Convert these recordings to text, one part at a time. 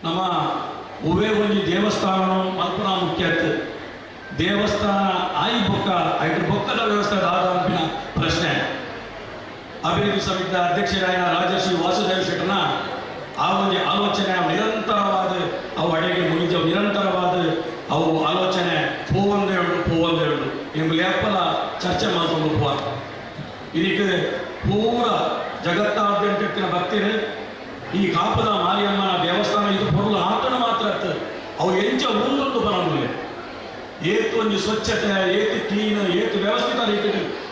ನಮ್ಮ ಒವ್ವೇ ಒಂಜಿ ದೇವಸ್ಥಾನ ಮಲ್ಪುನ ಮುಖ್ಯ ದೇವಸ್ಥಾನ ಆಯಿ ಬೊಕ್ಕ ಐಟ್ ಬೊಕ್ಕದ ವ್ಯವಸ್ಥೆ ದಾದ ಪನ್ಪಿನ ಪ್ರಶ್ನೆ. ಅಭಿವೃದ್ಧಿ ಸಮಿತಿಯ ಅಧ್ಯಕ್ಷರಾದ ರಾಜಶ್ರೀ ವಾಸುದೇವ ಶೆಟ್ಟನ ಆ ಒಂಜಿ ಆಲೋಚನೆ ನಿರಂತರವಾದ ಅವು ಅಡೆಗೆ ಮುಗಿಜವು, ನಿರಂತರವಾದ ಅವು ಆಲೋಚನೆ ಪೋವಂದೇ ಉಂಡು ಪೋವಂದೇ ಉಂಡು ಎಂಬುದು ಏಪಲ ಚರ್ಚೆ ಮಾಡ್ಕೊಂಡು ಪೋವ. ಇದಕ್ಕೆ ಪೂರ ಜಗತ್ತಾದ್ಯಂತ ಇತ್ತಿನ ಭಕ್ತರು ಈ ಕಾಪದ ಮಾರಿಯಮ್ಮನ ದೇವಸ್ಥಾನ ಇದು ಪೊರುಲು ಆತನ ಮಾತ್ರ ಅವು ಎಂಚ ಊರೊಂದು ಬರಮುಲ್ಲೆ ಏತು ಒಂಜಿ ಸ್ವಚ್ಛತೆ, ಏತು ಕ್ಲೀನ್, ಏತು ವ್ಯವಸ್ಥಿತ ರೀತಿ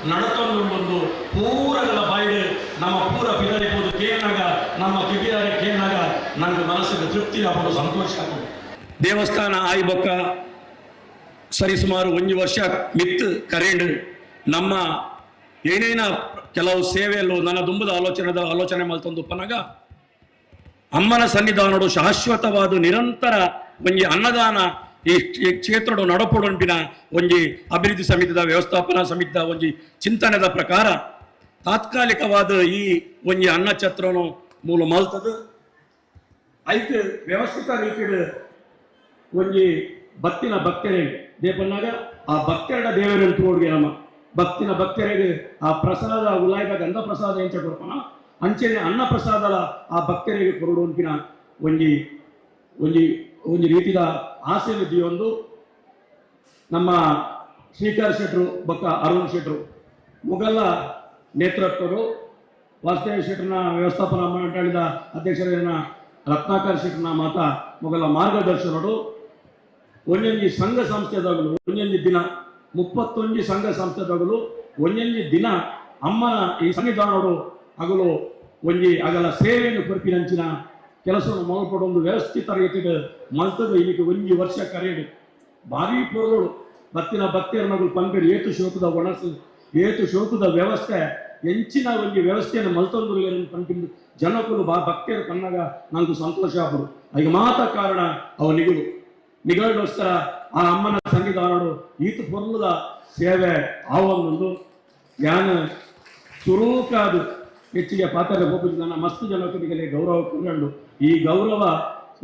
ನಡತೊಂದು ಪೂರಗಳ ಬಾಯಿಡು ನಮ್ಮ ಪೂರ ಪಿದರಿಬೋದು ಕೇನಾಗ ನಮ್ಮ ಕಿಬಿಯಾರೆ ಕೇನಾಗ ನನಗೆ ಮನಸ್ಸಿಗೆ ತೃಪ್ತಿ ಆಗೋದು, ಸಂತೋಷ ಆಗೋದು. ದೇವಸ್ಥಾನ ಆಯಿ ಬೊಕ್ಕ ಸರಿಸುಮಾರು ಒಂಜಿ ವರ್ಷ ಮಿತ್ತು ಕರೆಂಡ್ ನಮ್ಮ ಏನೇನ ಕೆಲವು ಸೇವೆಯಲ್ಲೂ ನನ್ನ ದುಂಬದ ಆಲೋಚನೆ ಮಲ್ತೊಂದು ಪನಗ ಅಮ್ಮನ ಸನ್ನಿಧಾನಡು ಶಾಶ್ವತವಾದ ನಿರಂತರ ಒಂಜಿ ಅನ್ನದಾನ ಈ ಕ್ಷೇತ್ರಡು ನಡಪುಡೊಂಪಿನ ಒಂಜಿ ಅಭಿವೃದ್ಧಿ ಸಮಿತಿದ ವ್ಯವಸ್ಥಾಪನಾ ಸಮಿತಿದ ಒಂಜಿ ಚಿಂತನೆದ ಪ್ರಕಾರ ತಾತ್ಕಾಲಿಕವಾದ ಈ ಒಂಜಿ ಅನ್ನಛತ್ರನು ಮೂಲ ಮಲ್ತದು ಐಕ್ ವ್ಯವಸ್ಥಿತ ರೀತಿಡ್ ಒಂಜಿ ಭಕ್ತಿನ ಭಕ್ತರೇ ದೇಪನ್ನಾಗ ಆ ಭಕ್ತರಡ ದೇವರನ್ನು ತೋಡ್ಗೆ ನಮ್ಮ ಭಕ್ತಿನ ಭಕ್ತರಿಗೆ ಆ ಪ್ರಸಾದ ಉಲಾಯ್ದ ಗಂಧ ಪ್ರಸಾದ ಎಂಚ ಕೊರ್ಪನ ಅಂಚನೆ ಅನ್ನ ಪ್ರಸಾದಲ ಆ ಭಕ್ತರಿಗೆ ಕೊರಡುವಂಪಿನ ಒಂಜಿ ಒಂಜಿ ಒಂಜಿ ರೀತಿದ ಆಸೆ ವಿಧಿಯೊಂದು ನಮ್ಮ ಶ್ರೀಕರ್ ಶೆಟ್ರು ಬೊಕ್ಕ ಅರುಣ್ ಶೆಟ್ರು ಮೊಗಲ ನೇತೃತ್ವರು, ವಾಸುದೇವ ಶೆಟ್ಟರ್ನ ವ್ಯವಸ್ಥಾಪನಾ ಮಂಡಳಿದ ಅಧ್ಯಕ್ಷರಾದ ರತ್ನಾಕರ್ ಶೆಟ್ಟರ್ನ ಮಾತಾ ಮೊಗಲ ಮಾರ್ಗದರ್ಶನರು ಒಂಜೊಂಜಿ ಸಂಘ ಸಂಸ್ಥೆದಾಗಲು ಒಂಜೊಂಜಿ ದಿನ 31 ಸಂಘ ಸಂಸ್ಥೆದಾಗಲು ಒಂಜೊಂಜಿ ದಿನ ಅಮ್ಮನ ಈ ಸನ್ನಿಧಾನರು ಅಗಲು ಒಂಜಿ ಅಗಲ ಸೇವೆಯನ್ನು ಕೊರ್ಪಿನಂಚಿನ ಕೆಲಸವನ್ನು ಮಲ್ಪಡೊಂದು ವ್ಯವಸ್ಥಿತ ರೀತಿಡ್ ಮಲ್ತದ ಇನ್ನಿಗೆ ಒಂಜಿ ವರ್ಷ ಕರೆಯಡು ಭಾರಿ ಪೊರುಗಳು ಬತ್ತಿನ ಭಕ್ತಿಯರ್ನಗಳು ಪನ್ಪೆರ್ ಏತು ಶೋಕದ ಒಣಸು ಏತು ಶೋಕದ ವ್ಯವಸ್ಥೆ ಎಂಚಿನ ಒಂಜಿ ವ್ಯವಸ್ಥೆಯನ್ನು ಮಲ್ತೊಂದು ಪನ್ಪಿಂದು ಜನಕುಲು ಬಾ ಭಕ್ತಿಯರು ಕಣ್ಣಾಗ ನಂಗೆ ಸಂತೋಷ ಆಪುಡು. ಈಗ ಮಾತ ಕಾರಣ ಅವು ನಿಗುಲು ನಿಗಲ್ಡೋಸ್ಕರ ಆ ಅಮ್ಮನ ಸನ್ನಿಧಾನಡು ಈತು ಪೊರ್ಲುದ ಸೇವೆ ಆವೊಂದು ಯಾನ್ ಸುರೂಕಾದು ಹೆಚ್ಚಿಗೆ ಪಾತ್ರ ಹೋಗುದು ನನ್ನ ಮಸ್ತ್ ಜನಕರಿಗೆ ಗೌರವ ಕೊಡಂಡು. ಈ ಗೌರವ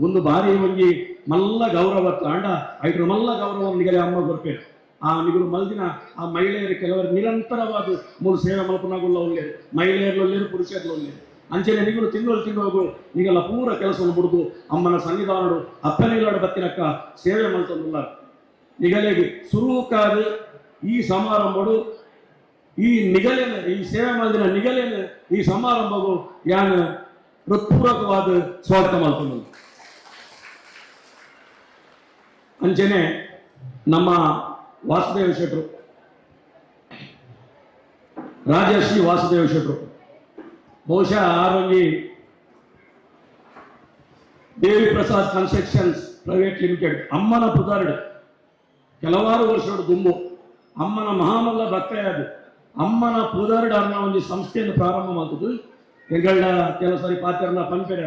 ಒಂದು ಬಾರಿ ಒಂಜಿ ಮಲ್ಲ ಗೌರವ ತಾಂಡ ಐಟ್ರ ಮಲ್ಲ ಗೌರವ ನಿಗಲೆ ಅಮ್ಮ ಕೊರ್ಪೇರು. ಆ ನಿಗುಲು ಮಲ್ದಿನ ಆ ಮಹಿಳೆಯರು ಕೆಲವರು ನಿರಂತರವಾದ ಮೂರು ಸೇವೆ ಮಲ್ಪನಾಗುಲ್ಲ ಒಳ್ಳೆಯರು, ಮಹಿಳೆಯರು ಒಳ್ಳೆಯರು, ಪುರುಷರು ಒಳ್ಳೆಯರು. ಅಂಚನೆ ನಿಗುಲು ತಿಂಗಳು ತಿಂಗಳು ನಿಗಲ ಪೂರ ಕೆಲಸವನ್ನು ಬಿಡುದು ಅಮ್ಮನ ಸನ್ನಿಧಾನಡು ಅಪ್ಪನಿಲ್ಲಾಡು ಬತ್ತಿನಕ್ಕ ಸೇವೆ ಮಲ್ತೊಂದುಲ್ಲ. ನಿಗಲೆಗೆ ಸುರುಕಾದ ಈ ಸಮಾರಂಭಡು ಈ ನಿಗಲೇನ ಈ ಸೇವೆ ಮಲ್ದಿನ ನಿಗಲೇನ ಈ ಸಮಾರಂಭವು ಯಾನ್ ಹೃತ್ಪೂರ್ವಕವಾದ ಸ್ವಾಗತ ಮಲ್ತೊಂದು. ಅಂಚನೆ ನಮ್ಮ ವಾಸುದೇವ ಶೆಟ್ರು, ರಾಜಶ್ರೀ ವಾಸುದೇವ ಶೆಟ್ರು ಬಹುಶಃ ಆರೊಂಜಿ ದೇವಿ ಪ್ರಸಾದ್ ಕನ್ಸ್ಟ್ರಕ್ಷನ್ಸ್ ಪ್ರೈವೇಟ್ ಲಿಮಿಟೆಡ್ ಅಮ್ಮನ ಪುದಾರ್ಡ್ ಕೆಲವಾರು ವರ್ಷಗಳು ದುಂಬು ಅಮ್ಮನ ಮಹಾಮಲ್ಲ ಭಕ್ತೆಯಾದ ಅಮ್ಮನ ಪುದಾರ್ಡ್ ಅನ್ನ ಒಂಜಿ ಸಂಸ್ಥೆಯನ್ನು ಪ್ರಾರಂಭ ಮಾಡ್ತದ್ದು. ಎಂಗಳ್ನ ಕೆಲವು ಸಾರಿ ಪಾತ್ರನ ಪನ್ಪೆರ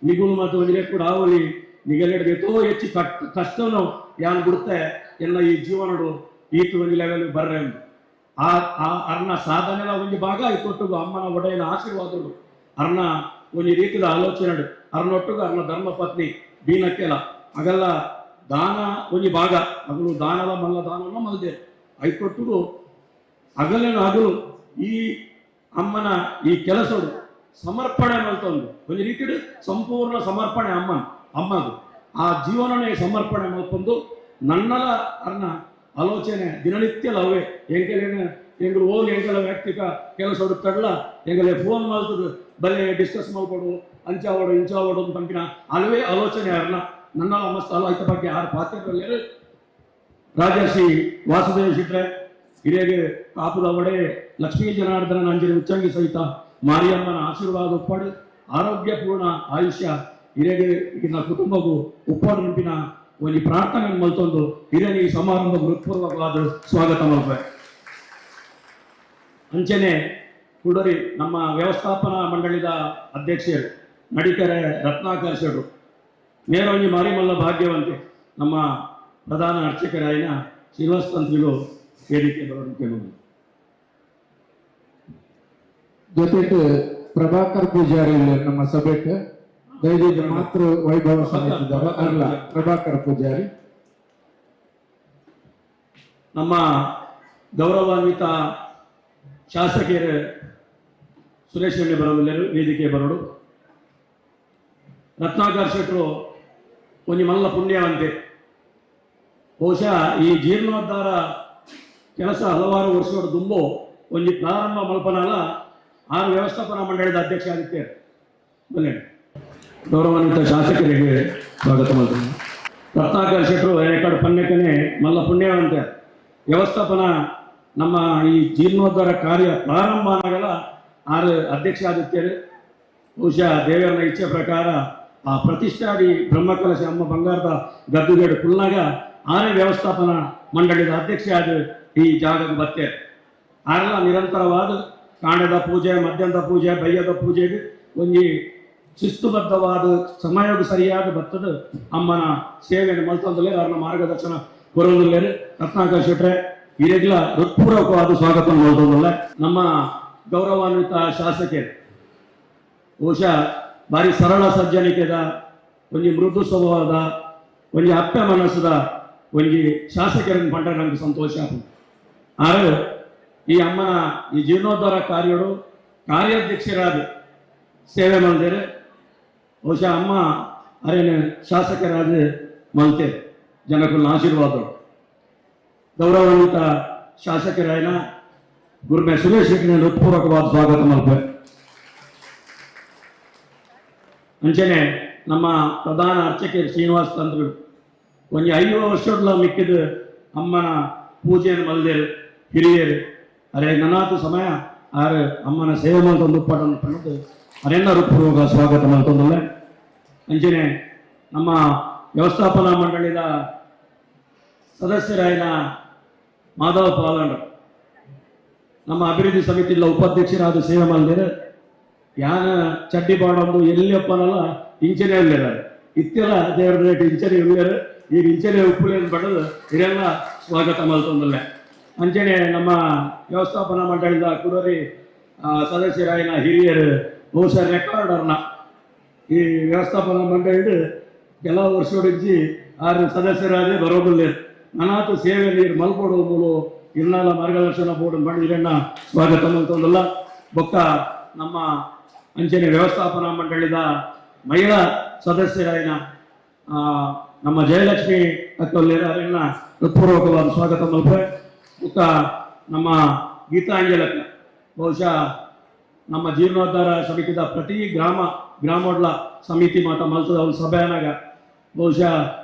ನಿಗುಲು ಮತ್ತು ಒಂಜಿ ಕೂಡ ಆವಲಿ ನಿಗಲೆಡ್ಗೆ ಎತ್ತೋ ಹೆಚ್ಚು ಕಷ್ಟನು ಯಾನ್ ಬಿಡುತ್ತೆ ಎಲ್ಲ ಈ ಜೀವನಡು ಈತು ಒಂಜಿ ಲೆವೆಲ್ ಬರ್ರೆ ಆ ಆ ಅರ್ನ ಸಾಧನೆಲ ಒಂಜಿ ಭಾಗ ಇತ್ತೊಟ್ಟುಗು ಅಮ್ಮನ ಒಡೆಯನ ಆಶೀರ್ವಾದಗಳು ಅರ್ನ ಒಂಜಿ ರೀತಿದ ಆಲೋಚನೆ ಅರ್ನೊಟ್ಟುಗು ಅರ್ನ ಧರ್ಮಪತ್ನಿ ಬೀನಕ್ಕೆಲ ಅಗಲ್ಲ ದಾನ ಒಂಜಿ ಭಾಗ ಅಗಲು ದಾನದ ಮಲ್ಲ ದಾನನ ಮಲ್ದೆ ಐತೊಟ್ಟುಗು ಅಗಲೇನು ಅಗಲು ಈ ಅಮ್ಮನ ಈ ಕೆಲಸಡು ಸಮರ್ಪಣೆ ಮಲ್ತೊಂದು ಒಂಜಿ ರೀತಿಡು ಸಂಪೂರ್ಣ ಸಮರ್ಪಣೆ ಅಮ್ಮನ ಅಮ್ಮದು ಆ ಜೀವನನೇ ಸಮರ್ಪಣೆ ಮಲ್ತೊಂದು ನನ್ನಲ ಅರ್ನ ಆಲೋಚನೆ ದಿನನಿತ್ಯ ಲವ್ವೆ ಎಂಕಲೇನು ಎಂಗಳು ಓಲ್ ಎಂಕಲ ವ್ಯಕ್ತಿಕ ಕೆಲಸ ಹುಡುಕ್ತಡ್ಲ ಎಂಗಲೇ ಫೋನ್ ಮಲ್ತದ ಬಲೆ ಡಿಸ್ಕಸ್ ಮಲ್ಪಡು ಅಂಚಾವಡು ಇಂಚಾವಡು ಅಂತ ಪಂಪಿನ ಅಲ್ವೇ ಆಲೋಚನೆ ಅರ್ನ ನನ್ನ ಮಸ್ತ್ ಅಲ್ಲ ಐತ ಬಗ್ಗೆ ಆರು ಪಾತ್ರದಲ್ಲಿ ರಾಜರ್ಷಿ ವಾಸುದೇವ ಶೆಟ್ರೆ ಹಿರಿಯಗೆ ಕಾಪುದ ಒಡೆ ಲಕ್ಷ್ಮೀ ಜನಾರ್ದನ ನಂಜಿನ ಉಚ್ಚಂಗಿ ಸಹಿತ ಮಾರಿಯಮ್ಮನ ಆಶೀರ್ವಾದ ಉಪ್ಪಾಡು ಆರೋಗ್ಯಪೂರ್ಣ ಆಯುಷ್ಯ ಹಿರಿಯಗೆ ಈಗಿನ ಕುಟುಂಬಗೂ ಉಪ್ಪಾಡು ನಿಂಪಿನ ಒಂಜಿ ಪ್ರಾರ್ಥನೆ ಮಲ್ತೊಂದು ಹಿರಿಯನ ಈ ಸಮಾರಂಭ ಹೃತ್ಪೂರ್ವಕವಾದ ಸ್ವಾಗತ ಮಲ್ಪೆ. ಅಂಚನೆ ಕುಡರಿ ನಮ್ಮ ವ್ಯವಸ್ಥಾಪನಾ ಮಂಡಳಿದ ಅಧ್ಯಕ್ಷರು ನಡಿಕೆರೆ ರತ್ನಾಕರ್ ಶೆಟ್ರು ನೇರೊಂಜಿ ಮಾರಿಮಲ್ಲ ಭಾಗ್ಯವಂತೆ ನಮ್ಮ ಪ್ರಧಾನ ಅರ್ಚಕರಾಯಿನ ಶ್ರೀನಿವಾಸ ತಂತ್ರಿಗಳು ವೇದಿಕೆ ಬರೋದು ಕೇಳುವುದು. ಜೊತೆಗೆ ಪ್ರಭಾಕರ್ ಪೂಜಾರಿ ನಮ್ಮ ಸಭೆಟ್ ದಯವಿಟ್ಟು ಮಾತೃ ವೈಭವ ಸಮಿತಿದವರು ಅಲ್ಲ ಪ್ರಭಾಕರ ಪೂಜಾರಿ. ನಮ್ಮ ಗೌರವಾನ್ವಿತ ಶಾಸಕರು ಸುರೇಶ್ ರೆಡ್ಡಿ ಬರೋದಿಲ್ಲರು ವೇದಿಕೆ ಬರೋಡು. ರತ್ನಾಕರ್ ಶೆಟ್ಟರು ಒಂಜಿ ಮಲ್ಲ ಪುಣ್ಯವಂತೆ. ಬಹುಶಃ ಈ ಜೀರ್ಣೋದ್ಧಾರ ಕೆಲಸ ಹಲವಾರು ವರ್ಷಗಳ ದುಂಬು ಒಂಜಿ ಪ್ರಾರಂಭ ಮಲ್ಪನಾಲ ಆರು ವ್ಯವಸ್ಥಾಪನಾ ಮಂಡಳಿದ ಅಧ್ಯಕ್ಷ ಆದಿತ್ಯ ಬಲ್ಲೆ. ಗೌರವಾನ್ವಿತ ಶಾಸಕರಿಗೆ ಸ್ವಾಗತ ಮಾಡ್ತೀನಿ. ರತ್ನಾಕರ್ ಶೆಟ್ಟರು ಕಡೆ ಪನ್ನೆಕನೆ ಮಲ್ಲ ಪುಣ್ಯವಂತೆ. ವ್ಯವಸ್ಥಾಪನಾ ನಮ್ಮ ಈ ಜೀರ್ಣೋದ್ಧಾರ ಕಾರ್ಯ ಪ್ರಾರಂಭ ಆಗಲ್ಲ ಆರು ಅಧ್ಯಕ್ಷ ಆದಿತ್ಯರು. ಬಹುಶಃ ದೇವರನ್ನ ಇಚ್ಛೆ ಪ್ರಕಾರ ಆ ಪ್ರತಿಷ್ಠಾದಿ ಬ್ರಹ್ಮಕಲಶ ಅಮ್ಮ ಬಂಗಾರದ ಗದ್ದುಗೇಡು ಕುಲ್ನಾಗ ಆರೇ ವ್ಯವಸ್ಥಾಪನಾ ಮಂಡಳಿದ ಅಧ್ಯಕ್ಷ ಆದ ಈ ಜಾಗಕ್ಕೆ ಬತ್ತೆ. ಆರೆಲ್ಲ ನಿರಂತರವಾದ ಕಾಂಡದ ಪೂಜೆ, ಮಧ್ಯಾಹ್ನದ ಪೂಜೆ, ಬಯ್ಯದ ಪೂಜೆಗೆ ಒಂಜಿ ಶಿಸ್ತುಬದ್ಧವಾದ ಸಮಯಕ್ಕೆ ಸರಿಯಾದ ಬತ್ತದ ಅಮ್ಮನ ಸೇವೆಯನ್ನು ಮಲ್ತೊಂದಲೇ ಅವರನ್ನ ಮಾರ್ಗದರ್ಶನ ಕೊರೊಂದುಲ್ಲೇರು. ರತ್ನಾಕರ್ ಶೆಟ್ರೆ ಹಿರಿಯಗ್ಲ ಹೃತ್ಪೂರ್ವಕವಾದ ಸ್ವಾಗತ ಮಲ್ತೊಂದುಲ್ಲೆ. ನಮ್ಮ ಗೌರವಾನ್ವಿತ ಶಾಸಕರು ಬಹುಶಃ ಭಾರಿ ಸರಳ ಸಜ್ಜನಿಕೆದ ಒಂಜಿ ಮೃದು ಸ್ವಭಾವದ ಒಂಜಿ ಅಪ್ಪೆ ಮನಸ್ಸದ ಒಂಜಿ ಶಾಸಕರನ್ನು ಪಂಡ ನಮ್ಗೆ ಸಂತೋಷ. ಆರು ಈ ಅಮ್ಮನ ಈ ಜೀರ್ಣೋದ್ಧಾರ ಕಾರ್ಯಡು ಕಾರ್ಯಾಧ್ಯಕ್ಷರಾದ ಸೇವೆ ಮಲ್ದೇರು. ಬಹುಶಃ ಅಮ್ಮ ಅರೇನು ಶಾಸಕರಾದ ಮಲ್ತೆ ಜನಕುಲ್ನ ಆಶೀರ್ವಾದ. ಗೌರವಾನ್ವಿತ ಶಾಸಕರಾಯನ ಗುರುಮೆ ಸುರೇಶ್ ಶೆಟ್ಟಿನ ಹೃತ್ಪೂರ್ವಕವಾದ ಸ್ವಾಗತ ಮಲ್ಪೆ. ಅಂಚನೆ ನಮ್ಮ ಪ್ರಧಾನ ಅರ್ಚಕರು ಶ್ರೀನಿವಾಸ ತಂದ್ರು ಒಂಜಿ 5 ವರ್ಷಗಳ ಮಿಕ್ಕಿದ ಅಮ್ಮನ ಪೂಜೆಯನ್ನು ಮಲ್ದೇರು ಹಿರಿಯರು. ಅರೆ ನನಾತು ಸಮಯ ಆರು ಅಮ್ಮನ ಸೇವೆ ಮಲ್ತೊಂದು ಉಪ್ಪಾಟನ್ನು ಪಣ್ಣದು ಅರೆಲ್ಲ ಹೃತ್ಪೂರ್ವಕ ಸ್ವಾಗತ ಮಲ್ತೊಂದಲ್ಲ. ಅಂಚನೆ ನಮ್ಮ ವ್ಯವಸ್ಥಾಪನಾ ಮಂಡಳಿದ ಸದಸ್ಯರಾಯನ ಮಾಧವ ಪಾಲಂಡ್ರು ನಮ್ಮ ಅಭಿವೃದ್ಧಿ ಸಮಿತಿಯ ಉಪಾಧ್ಯಕ್ಷರಾದ ಸೇವೆ ಮಲ್ದೇರು. ಯಾನ ಚಡ್ಡಿ ಬಾಡೊಂದು ಎಲ್ಲಿಯಪ್ಪನಲ್ಲ ಇಂಚನೆ ಉಳ್ಳೇರು ಇತ್ತೆಲ್ಲ ದೇವರ ರೇಟ್ ಇಂಚನೆ ಉಳ್ಳೇರು. ಈಗ ಇಂಚನೆ ಉಪ್ಪುಲೇನು ಬಡದು ಇದೆಲ್ಲ ಸ್ವಾಗತ ಮಲ್ತೊಂದಲ್ಲ. ಅಂಚನೆ ನಮ್ಮ ವ್ಯವಸ್ಥಾಪನಾ ಮಂಡಳಿದ ಕುಡೋರಿ ಸದಸ್ಯರಾಯನ ಹಿರಿಯರು ಬಹುಶಃ ರೆಕಾರ್ಡರ್ನ ಈ ವ್ಯವಸ್ಥಾಪನಾ ಮಂಡಳಿ ಕೆಲವು ವರ್ಷದೊಡಂಚಿ ಆರು ಸದಸ್ಯರಾದ ಬರೋದಿಲ್ಲ. ನನಾತು ಸೇವೆ ನೀರು ಮಲ್ಪಡುವ ಮೂಲ ಇರ್ನಾಲ ಮಾರ್ಗದರ್ಶನ ಬೋರ್ಡ್ ಮಾಡಿ ಇದನ್ನ ಸ್ವಾಗತ ಮಲ್ತೊಂದಲ್ಲ. ಬೊಕ್ಕ ನಮ್ಮ ಅಂಚನೆ ವ್ಯವಸ್ಥಾಪನಾ ಮಂಡಳಿದ ಮಹಿಳಾ ಸದಸ್ಯರಾಯನ ನಮ್ಮ ಜಯಲಕ್ಷ್ಮಿ ಅಕ್ಕವನ್ನ ಹೃತ್ಪೂರ್ವಕವಾದ ಸ್ವಾಗತ ಮಲ್ಪೆ. ಬೊಕ್ಕ ನಮ್ಮ ಗೀತಾಂಜಲಕ್ಕ ಬಹುಶಃ ನಮ್ಮ ಜೀರ್ಣೋದ್ಧಾರ ಸಮಿತಿದ ಪ್ರತಿ ಗ್ರಾಮ ಗ್ರಾಮೋಡ್ಲ ಸಮಿತಿ ಮಾತ ಮಲ್ತದ ಅವ್ರ ಸಭೆಯನಾಗ ಬಹುಶಃ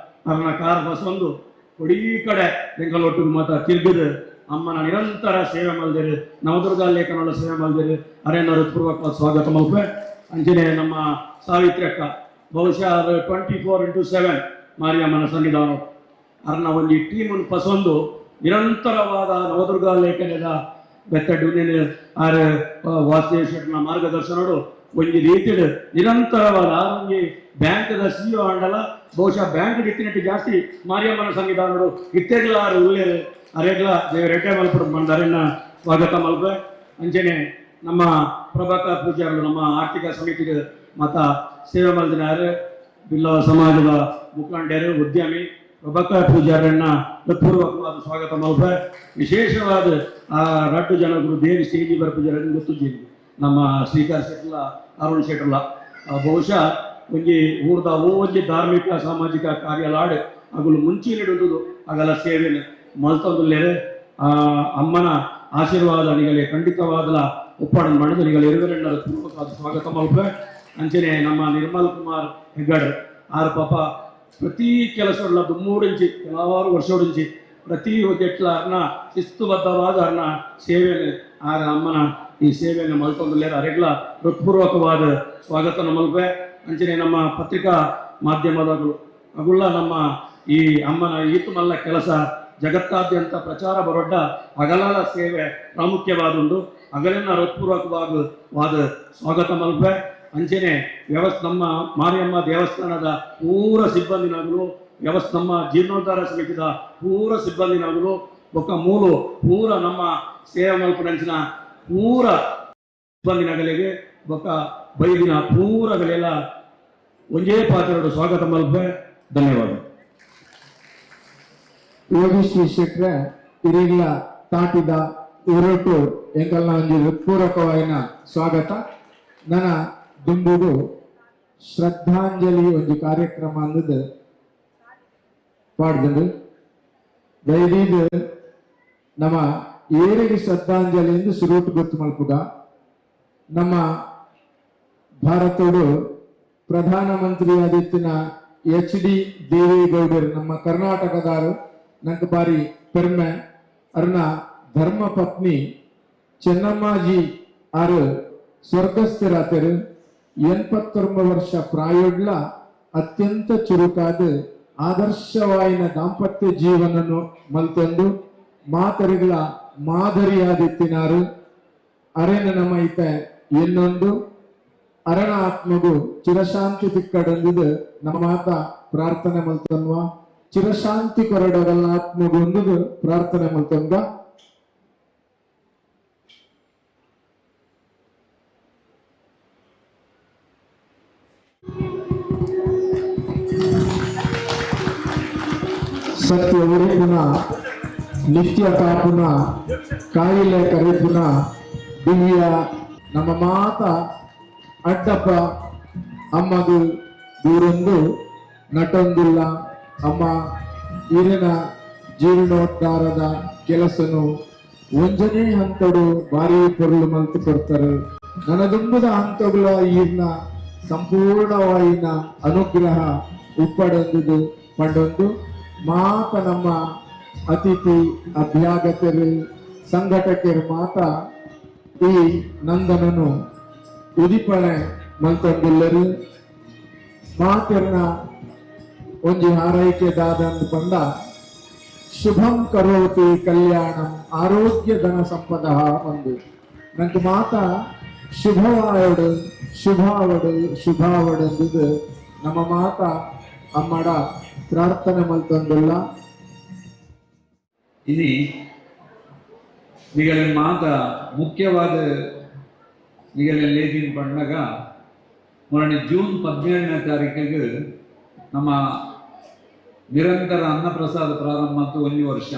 ಅವನ ಕಾರ್ ಬಸೊಂದು ಕೊಡೀ ಕಡೆ ಬೆಂಗಳೂರು ಮಾತ ತಿರುಗಿದು ಅಮ್ಮನ ನಿರಂತರ ಸೇವೆ ಮಲ್ದಿರು, ನವದುರ್ಗ ಲೇಖನಗಳ ಸೇವೆ ಮಲ್ದಿರು. ಅರೇನ ಹೃತ್ಪೂರ್ವಕ ಸ್ವಾಗತ ಮಲ್ಪೆ. ಅಂಚನೆ ನಮ್ಮ ಸಾವಿತ್ರಿ ಅಕ್ಕ ಬಹುಶಃ ಅದು 24x7 ಮಾರಿಯಮ್ಮನ ಸನ್ನಿಧಾನ ಅರ್ನ ಒಂಜಿ ಟೀಮ್ ಪಸೊಂದು ನಿರಂತರವಾದ ನವದುರ್ಗ ಲೇಖನದ ಬೆತ್ತಡು ಆರ್ ವಾಸುದೇವ್ ಶೆಟ್ಟನ ಮಾರ್ಗದರ್ಶನಡು ಒಂಜಿ ರೀತಿಡು ನಿರಂತರವಾದ ಆ ಒಂಜಿ ಬ್ಯಾಂಕ್ದ ಸಿಇಒ ಆಂಡಲ ಬಹುಶಃ ಬ್ಯಾಂಕ್ ಇತ್ತಿನಟ್ಟು ಜಾಸ್ತಿ ಮಾರಿಯಮ್ಮನ ಸನ್ನಿಧಾನಡು ಇತ್ತೆಗ್ಲ ಆರು ಉಳ್ಳೇರು. ಅರೆಗ್ಲ ದೇವರೆಡ್ಡೆ ಮಲ್ಪಡು ಮಂದರನ್ನ ಸ್ವಾಗತ ಮಲ್ಪೆ. ಅಂಚನೆ ನಮ್ಮ ಪ್ರಭಾಕರ್ ಪೂಜಾರರು ನಮ್ಮ ಆರ್ಥಿಕ ಸಮಿತಿಗೆ ಮತ ಸೇವೆ ಮಲ್ದಿನಾರು ಬಿಲ್ಲವ ಸಮಾಜದ ಮುಖಂಡರು ಉದ್ಯಮಿ ಪ್ರಭಾಕರ್ ಪೂಜಾರನ್ನ ಹೃತ್ಪೂರ್ವಕವಾದ ಸ್ವಾಗತ ಮಲ್ಪೆ. ವಿಶೇಷವಾದ ಆ ರಡ್ಡು ಜನಗಳು ದೇವಿ ಸ್ಟೇಜಿ ಬರ್ಪೂಜಾರ ಗೊತ್ತಿದ್ದೀನಿ ನಮ್ಮ ಶ್ರೀಕಾಂತ್ ಶೆಟ್ಲ ಅರುಣ್ ಶೆಟ್ಲ ಬಹುಶಃ ಒಂಜಿ ಊರ್ದ ಒಂಜಿ ಧಾರ್ಮಿಕ ಸಾಮಾಜಿಕ ಕಾರ್ಯಲಾಡು ಅಗುಲು ಮುಂಚೆ ನೀಡುವುದು ಅಗಲ ಸೇವೆಯನ್ನು ಮಲ್ತೊಂದುಲ್ಲೇರು. ಆ ಅಮ್ಮನ ಆಶೀರ್ವಾದ ನಿಗಲೆ ಖಂಡಿತವಾದಲ ಒಪ್ಪಾಡನ್ನು ಮಾಡಿದ ನಿಗಲ ಇರುವರೆಲ್ಲರ ಪೂರ್ವಕವಾದ ಸ್ವಾಗತ ಮಲ್ಪೆ. ಅಂಚನೆ ನಮ್ಮ ನಿರ್ಮಲ್ ಕುಮಾರ್ ಹೆಗ್ಗಡ್ ಆರು ಪಾಪ ಪ್ರತಿ ಕೆಲಸಗಳ ದುಮ್ಮೂರಿಂಚಿ ಹಲವಾರು ವರ್ಷೋಡಿಂಚಿ ಪ್ರತಿ ಎಟ್ಲ ಅರ್ನ ಶಿಸ್ತುಬದ್ಧವಾದ ಅರ್ನ ಸೇವೆಯನ್ನು ಆರ ಅಮ್ಮನ ಈ ಸೇವೆಯನ್ನು ಮಲ್ತೊಂದುಲ್ಲೇರು. ಅರೆಗ್ಲ ಹೃತ್ಪೂರ್ವಕವಾದ ಸ್ವಾಗತ ಮಲ್ಪೆ. ಅಂಚನೆ ನಮ್ಮ ಪತ್ರಿಕಾ ಮಾಧ್ಯಮದಗಳು ಅಗುಳ್ಳ ನಮ್ಮ ಈ ಅಮ್ಮನ ಈತು ಮಲ್ಲ ಕೆಲಸ ಜಗತ್ತಾದ್ಯಂತ ಪ್ರಚಾರ ಬರೊಡ್ಡ ಅಗಲಲ ಸೇವೆ ಪ್ರಾಮುಖ್ಯವಾದುಂಡು. ಅಗಲನ್ನ ಹೃತ್ಪೂರ್ವಕವಾದ ವಾದ ಸ್ವಾಗತ ಮಲ್ಪೆ. ಅಂಚನೆ ನಮ್ಮ ಮಾರಿಯಮ್ಮ ದೇವಸ್ಥಾನದ ಪೂರ ಸಿಬ್ಬಂದಿನಾಗಲು ನಮ್ಮ ಜೀರ್ಣೋದ್ಧಾರ ಸಮಿತಿದ ಪೂರ ಸಿಬ್ಬಂದಿನಾಗಲು ಬೊಕ್ಕ ಮೂಲು ಪೂರ ನಮ್ಮ ಸೇವೆ ಮಲ್ಪನಂಚಿನ ಪೂರ ಸಿಬ್ಬಂದಿನಗಲಿಗೆ ಬೊಕ್ಕ ಬೈದಿನ ಪೂರಗಳೆಲ್ಲ ಒಂಜೇ ಪಾತ್ರಡು ಸ್ವಾಗತ ಮಲ್ಪೆ. ಧನ್ಯವಾದ. ಯೋಗೇಶ್ ಶೆಟ್ರೆ ಇರಿಗ್ಲ ತಾಟಿದ ಊರೊಟ್ಟು ಎಂಕಲ್ನ ಒಂಜಿ ಪೂರಕವಾಯಿನ ಸ್ವಾಗತ. ನನ್ನ ದುಂಬುಡು ಶ್ರದ್ಧಾಂಜಲಿ ಒಂಜಿ ಕಾರ್ಯಕ್ರಮ ಅಂದದು ಪಾಡ್ದು ದಯದೀದ್ ನಮ್ಮ ಏರಿಗೆ ಶ್ರದ್ಧಾಂಜಲಿ ಎಂದು ಸುರೂಟು ಗೊತ್ತು ಮಲ್ಪುಗ. ನಮ್ಮ ಭಾರತೋಡು ಪ್ರಧಾನಮಂತ್ರಿಯಾದಿತ್ತಿನ ಎಚ್ ಡಿ ದೇವೇಗೌಡರು ನಮ್ಮ ಕರ್ನಾಟಕದಾರು ನಂಗೆ ಬಾರಿ ಪೆರ್ಮೆ. ಅರ್ನ ಧರ್ಮಪತ್ನಿ ಚೆನ್ನಮ್ಮಾಜಿ ಆರು ಸ್ವರ್ಗಸ್ಥರಾತರು. 89 ವರ್ಷ ಪ್ರಾಯೋಡ್ಲ ಅತ್ಯಂತ ಚುರುಕಾದ ಆದರ್ಶವಾಯಿನ ದಾಂಪತ್ಯ ಜೀವನನು ಮಲ್ತೊಂದು ಮಾತರಿಗಳ ಮಾದರಿಯಾದಿತ್ತಿನಾರು. ಅರೆನ ನಮೈತ ಇನ್ನೊಂದು ಅರಣ ಆತ್ಮಗು ಚಿರಶಾಂತಿ ತಿಕ್ಕಡಂದಿದ್ದು ನಮ್ಮ ಮಾತ ಪ್ರಾರ್ಥನೆ ಮಲ್ತನ್ವ. ಚಿರಶಾಂತಿ ಕೊರಡಗಲ್ಲ ಆತ್ಮಗು ಒಂದುದು ಪ್ರಾರ್ಥನೆ ಮಲ್ತನ್ವ. ಸತ್ಯ ಉರಿಪುನ ನಿತ್ಯ ಕಾಪುನ ಕಾಯಿಲೆ ಕರೆಪುನ ದಿವ್ಯ ನಮ್ಮ ಮಾತ ಅಡ್ಡಪ್ಪ ಅಮ್ಮಗು ದೂರೊಂದು ನಟೊಂದಿಲ್ಲ. ಅಮ್ಮ ಇರಿನ ಜೀರ್ಣೋದ್ಧಾರದ ಕೆಲಸನು ಒಂಜನೇ ಹಂತಡು ಭಾರಿ ಪೊರುಳು ಮಲ್ತು ಕೊಡ್ತಾರೆ. ನನದುಂಬುದ ಹಂತಗಳ ಈರ್ನ ಸಂಪೂರ್ಣವಾಯಿನ ಅನುಗ್ರಹ ಉಪ್ಪಡೊಂದುದು ಪಂಡೊಂದು ಮಾತ ನಮ್ಮ ಅತಿಥಿ ಅಭ್ಯಾಗತರು ಸಂಘಟಕರು ಮಾತ ಈ ನಂದನನು ಉದಿಪಣೆ ಮಲ್ತೊಂದುಲ್ಲರು. ಮಾತೆರ್ನ ಒಂಜಿ ಹಾರೈಕೆ ದಾದಂದು ಪಂಡ ಶುಭಂ ಕರೋತಿ ಕಲ್ಯಾಣಂ ಆರೋಗ್ಯ ಧನ ಸಂಪದ ಒಂದು ನಂಗೆ ಮಾತ ಶುಭವಾಯಡು ಶುಭಾವಡು ಶುಭಾವಡು ನಮ್ಮ ಮಾತ ಅಮ್ಮಡ ಪ್ರಾರ್ಥನೆ ಮಲ್ತೊಂದುಲ್ಲ. ಇನಿ ನಿಗಲ ಮಾತ ಮುಖ್ಯವಾದ ನಿಗಲ ಲೇದಿನ ಪಂಡಗ ಮೊನ್ನೆ ಜೂನ್ 17ನೇ ತಾರೀಕಿಗೆ ನಮ್ಮ ನಿರಂತರ ಅನ್ನಪ್ರಸಾದ ಪ್ರಾರಂಭ ಮತ್ತು 1 ವರ್ಷ.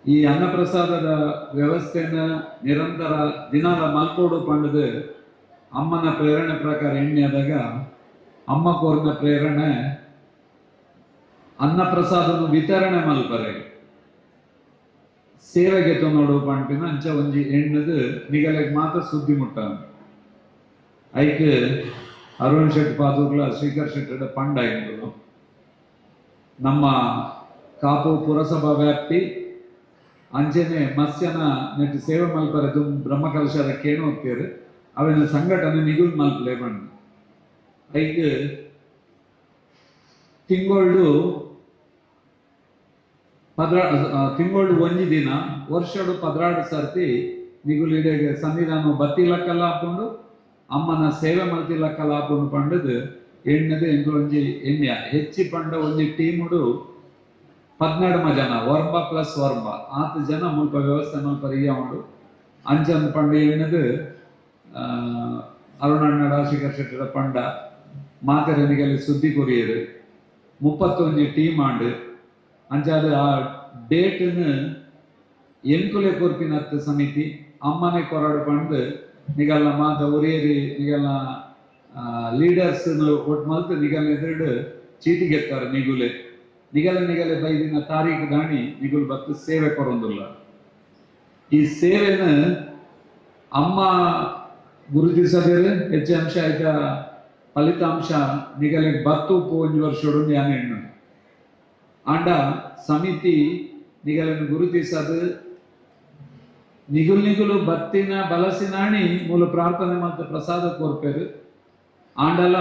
ಈ ಅನ್ನಪ್ರಸಾದದ ವ್ಯವಸ್ಥೆಯನ್ನು ನಿರಂತರ ದಿನಾಲ ಮಲ್ಕೋಡು ಪಂಡದು ಅಮ್ಮನ ಪ್ರೇರಣೆ ಪ್ರಕಾರ ಎಣ್ಣೆ ಆದಾಗ ಅಮ್ಮ ಕೋರಿನ ಪ್ರೇರಣೆ ಅನ್ನಪ್ರಸಾದನ್ನು ವಿತರಣೆ ಮಲ್ಪರೆ ಸೇವೆಗೆ ತೊನ್ನೋಡು ಪಂಪಿನ ಅಂಚ ಒಂಜಿ ಎಣ್ಣದು ನಿಗಲೆಗ್ ಮಾತ್ರ ಸುದ್ದಿ ಮುಟ್ಟ. ಐಕ್ ಅರುಣ್ ಶೆಟ್ಟಿ ಪಾದೂರ್ಲ ಶ್ರೀಕರ್ ಶೆಟ್ಟಿ ಪಂಡ ಎಂಬುದು ನಮ್ಮ ಕಾಪು ಪುರಸಭಾ ವ್ಯಾಪ್ತಿ ಅಂಚನೆ ಮತ್ಸ್ಯನ ನೆಟ್ಟು ಸೇವೆ ಮಲ್ಪರೆ ದುಮ್ ಬ್ರಹ್ಮಕಲಶದ ಕೇಣು ಹೋಗ್ತೀರಿ ಅವಿನ ಸಂಘಟನೆ ನಿಗುಲ್ ಮಲ್ಪಲೆ ಬಂಡ. ಐಕ್ ತಿಂಗಳು ತಿಂಗಳು ಒಂಜಿ ದಿನ ವರ್ಷಡು 12 ಸರ್ತಿ ನಿಗುಲು ಇಡೆಗೆ ಸನ್ನಿಧಾನ ಬತ್ತಿಲಕ್ಕಲ್ಲ ಹಾಕೊಂಡು ಅಮ್ಮನ ಸೇವೆ ಮಲ್ತಿಲಕ್ಕಲ್ಲ ಹಾಕೊಂಡು ಪಂಡದು ಎಣ್ಣದು ಎಂಟು ಒಂಜಿ ಎಣ್ಣೆ ಹೆಚ್ಚಿ ಪಂಡ ಒಂಜಿ ಟೀಮುಡು 12 ಜನ ವರ್ಮ ಪ್ಲಸ್ ವರ್ಮ ಆತ ಜನ ಮುಲ್ಪ ವ್ಯವಸ್ಥೆ ಮಲ್ಪ ಇಯ್ಯ ಉಂಡು. ಅಂಚನ್ ಪಂಡ ಎಣ್ಣದು ಅರುಣಣ್ಣ ಶಿಖರ್ ಶೆಟ್ಟರ ಪಂಡ ಮಾತೆರನಿಗೆಲ್ಲ ಸುದ್ದಿ ಕೊರಿಯರು 31 ಟೀಮ್ ಆಂಡು. ಅಂಚಾದ ಆ ಡೇಟನ್ನು ಎಂಕುಲೆ ಕೊರ್ಪಿನತ್ತ ಸಮಿತಿ ಅಮ್ಮನೆ ಕೊರಡು ಪಂಡು ನಿಗಲ್ಲ ಮಾತ ಒರಿಯರಿ ನಿಗಲ್ಲ ಲೀಡರ್ಸ್ ಒಟ್ಟು ಮಲ್ತು ನಿಗಲ್ ಎದುರು ಚೀಟಿಗೆತ್ತಾರೆ ನಿಗುಲೆ ನಿಗಲ ನಿಗಲೆ ಬೈದಿನ ತಾರೀಕು ದಾಣಿ ನಿಗುಲ್ ಬತ್ತು ಸೇವೆ ಕೊರೊಂದುಲ್ಲ. ಈ ಸೇವೆನ ಅಮ್ಮ ಗುರುತಿಸಬೇರೆ ಹೆಚ್ಚು ಅಂಶ ಆಯ್ತ ಫಲಿತಾಂಶ ನಿಗಲೆಗ್ ಬತ್ತು ಒಂಜಿ ವರ್ಷಡು ಯಾನ ಹೆಣ್ಣು ಆಂಡ ಸಮಿತಿ ನಿಗಲನ್ನು ಗುರುತಿಸದು ನಿಗುಲ್ ನಿಗುಲು ಬತ್ತಿನ ಬಲಸಿನಾಣಿ ಮೂಲ ಪ್ರಾರ್ಥನೆ ಮತ್ತು ಪ್ರಸಾದ ಕೋರ್ಪೇರು. ಆಂಡಲ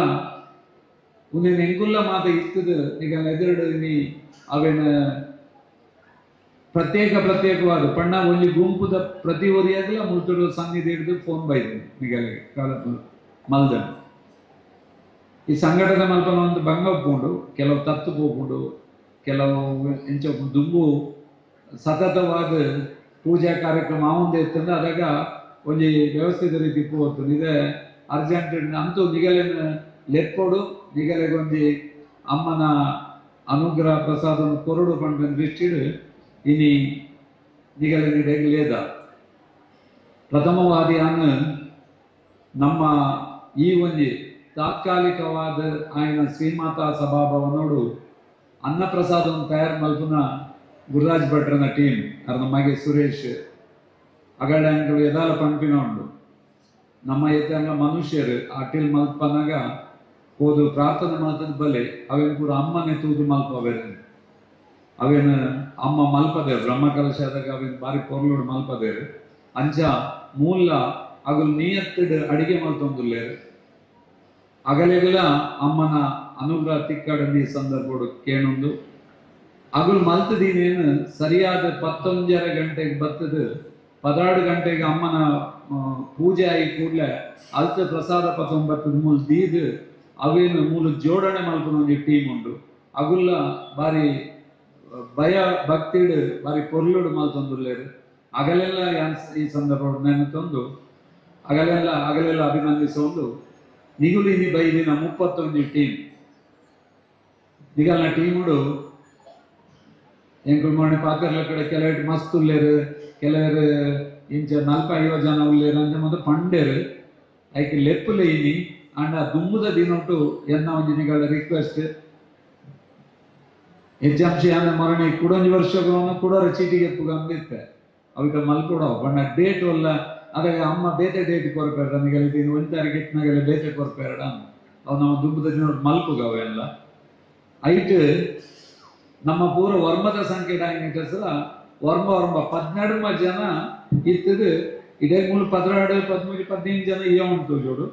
ಉನ್ನಿನ ಎಂಗುಲ್ಲ ಮಾತ ಇತ್ತದು ನಿಗಲ ಎದುರುಡು ನೀ ಅವೇನ ಪ್ರತ್ಯೇಕ ಪ್ರತ್ಯೇಕವಾದ ಪಣ್ಣ ಒಂಜಿ ಗುಂಪುದ ಪ್ರತಿ ಒರಿಯಾಗಲ ಮುಲ್ತುಡು ಸನ್ನಿಧಿ ಹಿಡಿದು ಫೋನ್ ಬೈದು ನಿಗಲೆ ಕಾಲ ಮಲ್ದನ್. ಈ ಸಂಘಟನೆ ಮಲ್ಪನ ಒಂದು ಭಂಗ ಒಪ್ಪುಂಡು, ಕೆಲವು ತತ್ತು ಪೋಪುಂಡು, ಕೆಲವು ಎಂಚ ದುಂಬು ಸತತವಾದ ಪೂಜಾ ಕಾರ್ಯಕ್ರಮ ಆವಂದೆ ಇತ್ತಂದ್ರೆ ಅದಾಗ ಒಂಜಿ ವ್ಯವಸ್ಥಿತ ರೀತಿ ಪೋತು ಇದೆ ಅರ್ಜೆಂಟ್ ಅಂತೂ ನಿಗಲೇನು ಲೆಪ್ಪೊಡು ನಿಗಲೆಗೊಂಜಿ ಅಮ್ಮನ ಅನುಗ್ರಹ ಪ್ರಸಾದ ಕೊರಡು ಪಂಡ ದೃಷ್ಟಿಡ್ ಇನಿ ನಿಗಲೆ ಪ್ರಥಮವಾದಿ ಅನ್ನ ನಮ್ಮ ಈ ಒಂಜಿ ತಾತ್ಕಾಲಿಕವಾದ ಆಯನ ಶ್ರೀಮಾತಾ ಸಭಾಭವನೋಡು ಅನ್ನಪ್ರಸಾದವನ್ನು ತಯಾರು ಮಲ್ಪುನ ಗುರುರಾಜ್ ಭಟ್ರನ ಟೀಮ್ ಅರ್ನ ಮಗೆ ಸುರೇಶ್ ಅಗಡಂಗಳು ಎದಾಲ ಪಂಪಿನ ಉಂಡು. ನಮ್ಮ ಎತ್ತಂಗ ಮನುಷ್ಯರು ಅಟಿಲ್ ಮಲ್ಪನಾಗ ಹೋದು ಪ್ರಾರ್ಥನೆ ಮಾಡ್ತದ ಬಲೆ ಅವೇನು ಪೂರ ಅಮ್ಮನೆ ತೂದು ಮಲ್ಪವೇನು ಅವೇನು ಅಮ್ಮ ಮಲ್ಪದೇರು ಬ್ರಹ್ಮಕಲಶ ಆದಾಗ ಅವೇನು ಬಾರಿ ಪೊರ್ಲುಡು ಮಲ್ಪದೇರು ಅಂಚ ಮೂಲ ಅಗಲು ನಿಯತ್ತಿಡು ಅಡಿಗೆ ಮಲ್ತೊಂದುಲ್ಲೇರು ಅಗಲೆಗಲ ಅಮ್ಮನ ಅನುಗ್ರಹ ತಿಕ್ಕಡಂದಿ ಸಂದರ್ಭಡು ಕೇಣೊಂದು ಅಗಲು ಮಲ್ತದೀನೇನು ಸರಿಯಾದ 11:30 ಗಂಟೆಗೆ ಬತ್ತದು 16 ಗಂಟೆಗೆ ಅಮ್ಮನ ಪೂಜೆ ಆಗಿ ಕೂಡಲೇ ಅಲ್ತ ಪ್ರಸಾದ 19 ಮೂಲ ದೀದು ಅವೇನು ಮೂಲ ಜೋಡಣೆ ಮಲ್ಪನ ಒಂಜಿ ಟೀಮ್ ಉಂಡು. ಅಗುಲ್ಲ ಬಾರಿ ಭಯ ಭಕ್ತಿಡು ಬಾರಿ ಪೊರ್ಲುಡು ಮಲ್ತೊಂದುಲ್ಲೇರು ಅಗಲೆಲ್ಲ ಈ ಸಂದರ್ಭ ನೆನತೊಂದು ಅಗಲೆಲ್ಲ ಅಗಲೆಲ್ಲ ಅಭಿನಂದಿಸೊಂದು ನಿಗುಲಿನಿ ಬೈದಿನ 31 ಟೀಮ್ ನಿಗಲ್ನ ಟೀಮುಡು ಎಂಕುಲು ಮೊನ್ನೆ ಪಾತ್ರಲ ಕಡೆ ಕೆಲವರು ಮಸ್ತ್ ಉಲ್ಲೇರು ಕೆಲವರು ಇಂಚ 40-50 ಜನ ಉಲ್ಲೇರು ಅಂಚ ಮತ್ತೆ ಪಂಡೇರು ಐಕೆ ಲೆಪ್ಪುಲೆ ಇನಿ ಅಂಡ ದುಮ್ಮುದ ದಿನೊಟು ಎನ್ನ ಒಂಜಿ ನಿಗಳ ರಿಕ್ವೆಸ್ಟ್ ಹೆಚ್ಚಾಂಶ ಯಾನ ಮರಣೆ ಕುಡೊಂಜಿ ವರ್ಷ ಕುಡೋರ ಚೀಟಿಗೆ ಎಪ್ಪುಗ ಅಂದಿತ್ತೆ ಅವಿಕ ಮಲ್ಕೊಡೋ ಬಣ್ಣ ಡೇಟ್ ಒಲ್ಲ ಅದಾಗ ಅಮ್ಮ ಬೇತೆ ಡೇಟ್ ಕೊರಪೇರ ನಿಗಲ 1 ತಾರೀಕು ಇತ್ತನಾಗೆಲ್ಲ ಬೇತೆ ಕೊರಪೇರಡ ಅವು ನಮ್ಮ ದುಮ್ಮುದ ದಿನೊಟು ಮಲ್ಪುಗ ಅವೆಲ್ಲ ಐಟ್ ನಮ್ಮ ಪೂರ ವರ್ಮದ ಸಂಖ್ಯೆ ಸಲ ವರ್ಮ ವರ್ಮ 12 ಜನ ಇತ್ತದು ಇದೇ ಮೂಲ 12, 13, 15 ಜನ ಇಯ ಉಂಟು ಜೋಡು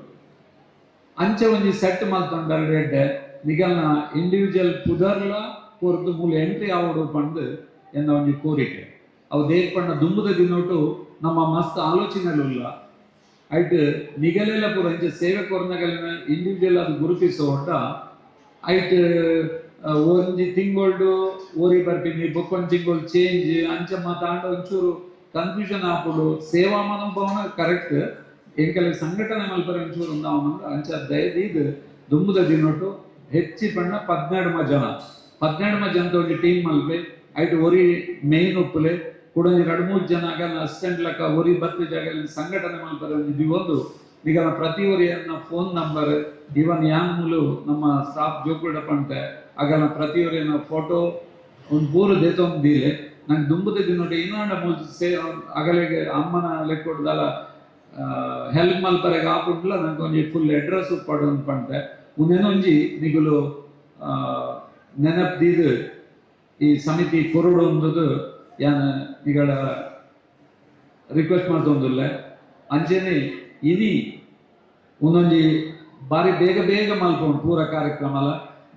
ಅಂಚೆ ಒಂಜಿ ಸೆಟ್ ಮಲ್ತೊಂಡರ್ ರೆಡ್ಡೆ ನಿಗಲ್ನ ಇಂಡಿವಿಜುವಲ್ ಪುದರ್ಲ ಪೊರ್ದು ಮೂಲ ಎಂಟ್ರಿ ಆವಡು ಪಂದು ಎನ್ನ ಒಂಜಿ ಕೋರಿಕೆ ಅವು ದೇಕ್ ಪಂಡ ದುಂಬುದ ದಿನೊಟು ನಮ್ಮ ಮಸ್ತ್ ಆಲೋಚನೆಲುಲ್ಲ ಐಟ್ ನಿಗಲೆಲ್ಲ ಪೂರ ಇಂಚ ಸೇವೆ ಕೊರ್ನಗಲಿನ ಇಂಡಿವಿಜುವಲ್ ಅದು ಗುರುತಿಸೋಂಟ ಐಟ್ ಒಂಜಿ ತಿಂಗೊಳ್ಡು ಓರಿ ಬರ್ಪಿನಿ ಬೊಕ್ಕೊಂಜಿ ತಿಂಗೊಳ್ ಚೇಂಜ್ ಅಂಚ ಮಾತಾಂಡ ಒಂಚೂರು ಕನ್ಫ್ಯೂಷನ್ ಆಪುಂಡು. ಸೇವಾ ಮನೋಭಾವನ ಕರೆಕ್ಟ್ ಎಂಕಲೆ ಸಂಘಟನೆ ಮಲ್ಪರೆ ಒಂಚೂರು ಉಂದಾವನ ಅಂಚ ದಯದೀದ್ ದುಂಬುದ ದಿನೊಟು ಹೆಚ್ಚಿ ಪಂಡ 12 ಜನ 12 ಜನದ ಒಂಜಿ ಟೀಮ್ ಮಲ್ಪೆ ಐಟ್ ಒರಿ ಮೇನ್ ಉಪ್ಪುಲೆ ಕೂಡ 2-3 ಜನ ಆಗಲ್ಲ ಅಸಿಸ್ಟೆಂಟ್ ಲೆಕ್ಕ ಒರಿ ಬತ್ತು ಜಾಗ ಸಂಘಟನೆ ಮಲ್ಪರೆ ಒಂಜಿ ದಿವೊಂದು ನಿಗಲ ಪ್ರತಿ ಒರಿಯನ್ನ ಫೋನ್ ನಂಬರ್ ಇವನ್ ಯಾನ್ ಮೂಲು ನಮ್ಮ ಸ್ಟಾಫ್ ಜೋಕುಡ ಪಂಟೆ ಆಗಲ್ಲ ಪ್ರತಿಯೊರಿಯನ್ನ ಫೋಟೋ ಒಂದು ಪೂರ ದೇತೊಂದು ದೀಲೆ ನಂಗೆ ದುಂಬುದ ದಿನೊಟು ಇನ್ನೊಂಡ ಮೂಲ ಸೇ ಅಗಲೆಗೆ ಅಮ್ಮನ ಲೆಕ್ಕೊಡ್ದಲ್ಲ ಹೆಲ್ಪ್ ಮಲ್ಪರೆಗೆ ಆಪುಂಡ್ಲ ನಂಗೆ ಒಂಜಿ ಫುಲ್ ಅಡ್ರೆಸ್ ಉಪ್ಪಾಡು ಪಂಟೆ ಒಂದೇನೊಂಜಿ ನಿಗುಲು ನೆನಪು ದೀದು ಈ ಸಮಿತಿ ಕೊರಡು ಒಂದದು ಯಾನ್ ನಿಗಳ ರಿಕ್ವೆಸ್ಟ್ ಮಾಡ್ತೊಂದುಲ್ಲೆ. ಅಂಚೆನೆ ಇನಿ ಒಂದೊಂಜಿ ಬಾರಿ ಬೇಗ ಬೇಗ ಮಲ್ಪೊಂಡು ಪೂರ ಕಾರ್ಯಕ್ರಮಲ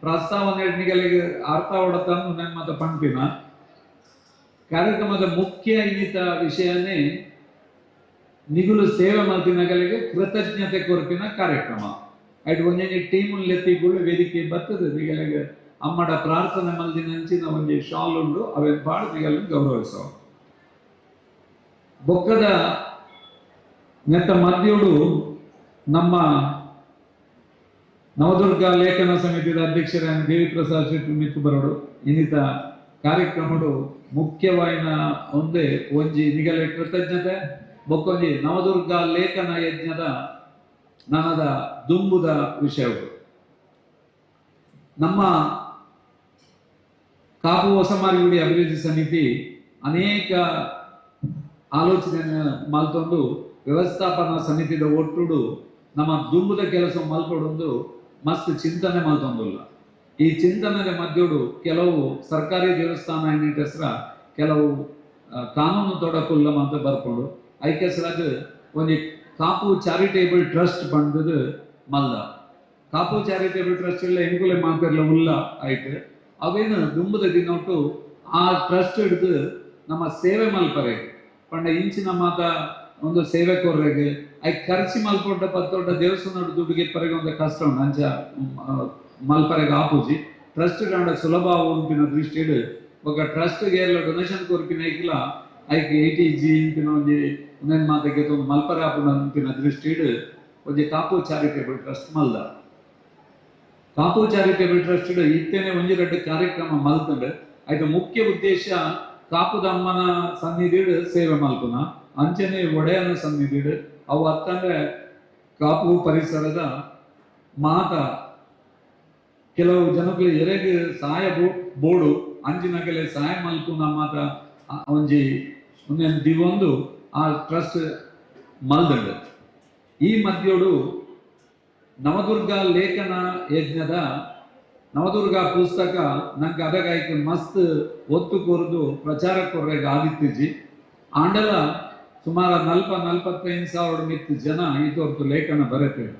ಪ್ರಸ್ತಾವನೆ ನಿಗಲಿಗೆ ಅರ್ಥ ಹೊಡತಂದು ನನ್ನ ಮತ ಪಂಪಿನ ಕಾರ್ಯಕ್ರಮದ ಮುಖ್ಯ ಇನ್ನಿತ ವಿಷಯನೇ ನಿಗುಲು ಸೇವೆ ಮಲ್ತಿನಗಲಿಗೆ ಕೃತಜ್ಞತೆ ಕೊರಪಿನ ಕಾರ್ಯಕ್ರಮ. ಐಟ್ ಒಂಜೊಂಜಿ ಟೀಮ್ ಲೆತ್ತಿಗಳು ವೇದಿಕೆ ಬರ್ತದೆ ನಿಗಲಿಗೆ ಅಮ್ಮಡ ಪ್ರಾರ್ಥನೆ ಮಲ್ದಿನ ಅಂಚಿನ ಒಂಜಿ ಶಾಲ್ ಉಂಡು ಅವೇನು ಪಾಡು ನಿಗಲನ್ನು ಗೌರವಿಸೋ ಬೊಕ್ಕದ ನೆತ್ತ ಮಧ್ಯೋಡು ನಮ್ಮ ನವದುರ್ಗ ಲೇಖನ ಸಮಿತಿಯ ಅಧ್ಯಕ್ಷರಾದ ದೇವಿಪ್ರಸಾದ್ ಶೆಟ್ಟಿ ಮಿತ್ತು ಬರೋಡು ಇನ್ನಿತ ಕಾರ್ಯಕ್ರಮಡು ಮುಖ್ಯವಾಯಿನ ಒಂದೇ ಒಂಜಿ ನಿಗಲೆ ಕೃತಜ್ಞತೆ ಬೊಕ್ಕೊಂಜಿ ನವದುರ್ಗ ಲೇಖನ ಯಜ್ಞದ ನನದ ದುಂಬುದ ವಿಷಯವು. ನಮ್ಮ ಕಾಪು ಹೊಸಮಾರಿಗುಡಿ ಅಭಿವೃದ್ಧಿ ಸಮಿತಿ ಅನೇಕ ಆಲೋಚನೆಯನ್ನು ಮಲ್ತೊಂದು ವ್ಯವಸ್ಥಾಪನಾ ಸಮಿತಿದ ಒಟ್ಟುಡು ನಮ್ಮ ದುಂಬುದ ಕೆಲಸ ಮಲ್ಕೊಡೊಂದು ಮಸ್ತ್ ಚಿಂತನೆ ಮಲ್ತೊಂದುಲ್ಲ. ಈ ಚಿಂತನೆಯ ಮಧ್ಯೋಡು ಕೆಲವು ಸರ್ಕಾರಿ ದೇವಸ್ಥಾನ ಹೆಸರ ಕೆಲವು ಕಾನೂನು ತೊಡಕುಲ್ಲ ಅಂತ ಬರ್ಕೊಂಡು ಐಕೆಸರಾಗ ಒಂಜಿ ಕಾಪು ಚಾರಿಟೇಬಲ್ ಟ್ರಸ್ಟ್ ಬಂದದ್ದು ಮಲ್ದ. ಕಾಪು ಚಾರಿಟೇಬಲ್ ಟ್ರಸ್ಟ್ ಇಲ್ಲ ಎಂಕುಲೆ ಮಾತಿರ್ಲ ಉಲ್ಲ ಆಯ್ತು ಅವೇನು ದುಂಬುದ ದಿನೊಟ್ಟು ಆ ಟ್ರಸ್ಟ್ ಹಿಡಿದು ನಮ್ಮ ಸೇವೆ ಮಲ್ಪರೆ ಪಂಡ ಇಂಚಿನ ಮಾತ ಒಂದು ಸೇವೆ ಕೊರ್ರೆಗೆ I ಖರ್ಚು ಮಲ್ಪೊಡ್ಡ ಪತ್ತೊಡ್ಡ ದೇವಸ್ಥಾನ ದುಡ್ಡುಗೆ ಪರೆಗೆ ಒಂದು ಕಷ್ಟ ಉಂಟು ಅಂಚ ಮಲ್ಪರೆಗೆ ಆಪೂಜಿ ಟ್ರಸ್ಟ್ ಕಾಂಡ ಸುಲಭ ಉಂಪಿನ ದೃಷ್ಟಿಡ್ ಬೊಕ ಟ್ರಸ್ಟ್ಗೆ ಎಲ್ಲ ಡೊನೇಷನ್ ಕೊರ್ಪಿನ ಐಕ್ಲ ಐಕ್ 80G ಇಂಪಿನ ಒಂಜಿ ಒಂದೊಂದು ಮಾತೆಗೆ ಒಂದು ಮಲ್ಪರೆ ಆಪುನ ಅಂಪಿನ ದೃಷ್ಟಿಡ್ ಒಂಜಿ ಕಾಪು ಚಾರಿಟೇಬಲ್ ಟ್ರಸ್ಟ್ ಮಲ್ದ. ಕಾಪು ಚಾರಿಟೇಬಲ್ ಟ್ರಸ್ಟ್ ಇತ್ತೇನೆ ಒಂಜಿ ರಡ್ಡ್ ಕಾರ್ಯಕ್ರಮ ಮಲ್ತಂಡ್. ಐತ ಮುಖ್ಯ ಉದ್ದೇಶ ಕಾಪುದ ಅಮ್ಮನ ಸನ್ನಿಧಿಡ್ ಸೇವೆ ಮಲ್ಪುನ, ಅಂಚನೆ ಒಡೆಯನ ಸನ್ನಿಧಿಡ್, ಅವು ಅತ್ತಂದ್ರೆ ಕಾಪು ಪರಿಸರದ ಮಾತ ಕೆಲವು ಜನಕ್ಕೂ ಎರೆಗ್ ಸಹಾಯ ಬೋಡು ಅಂಚಿನಗಲೆ ಸಹಾಯ ಮಲ್ಪುನ ಮಾತ ಒಂಜಿ ಒಂದೊಂದು ದಿವೊಂದು ಆ ಟ್ರಸ್ಟ್ ಮಲ್ದಂಡ್. ಈ ಮಧ್ಯೋಡು ನವದುರ್ಗಾ ಲೇಖನ ಯಜ್ಞದ ನವದುರ್ಗಾ ಪುಸ್ತಕ ನಂಗೆ ಅದಗಾಯ್ತು ಮಸ್ತ್ ಒತ್ತು ಕೊರದು ಪ್ರಚಾರ ಕೊರ್ರೆಗ್ ಆದಿತ್ಯಜಿ. ಆಂಡಲ ಸುಮಾರು 40-45 ಸಾವಿರ ಮಿತ್ ಜನ ಈತೊರ್ತು ಲೇಖನ ಬರೆತೇವೆ.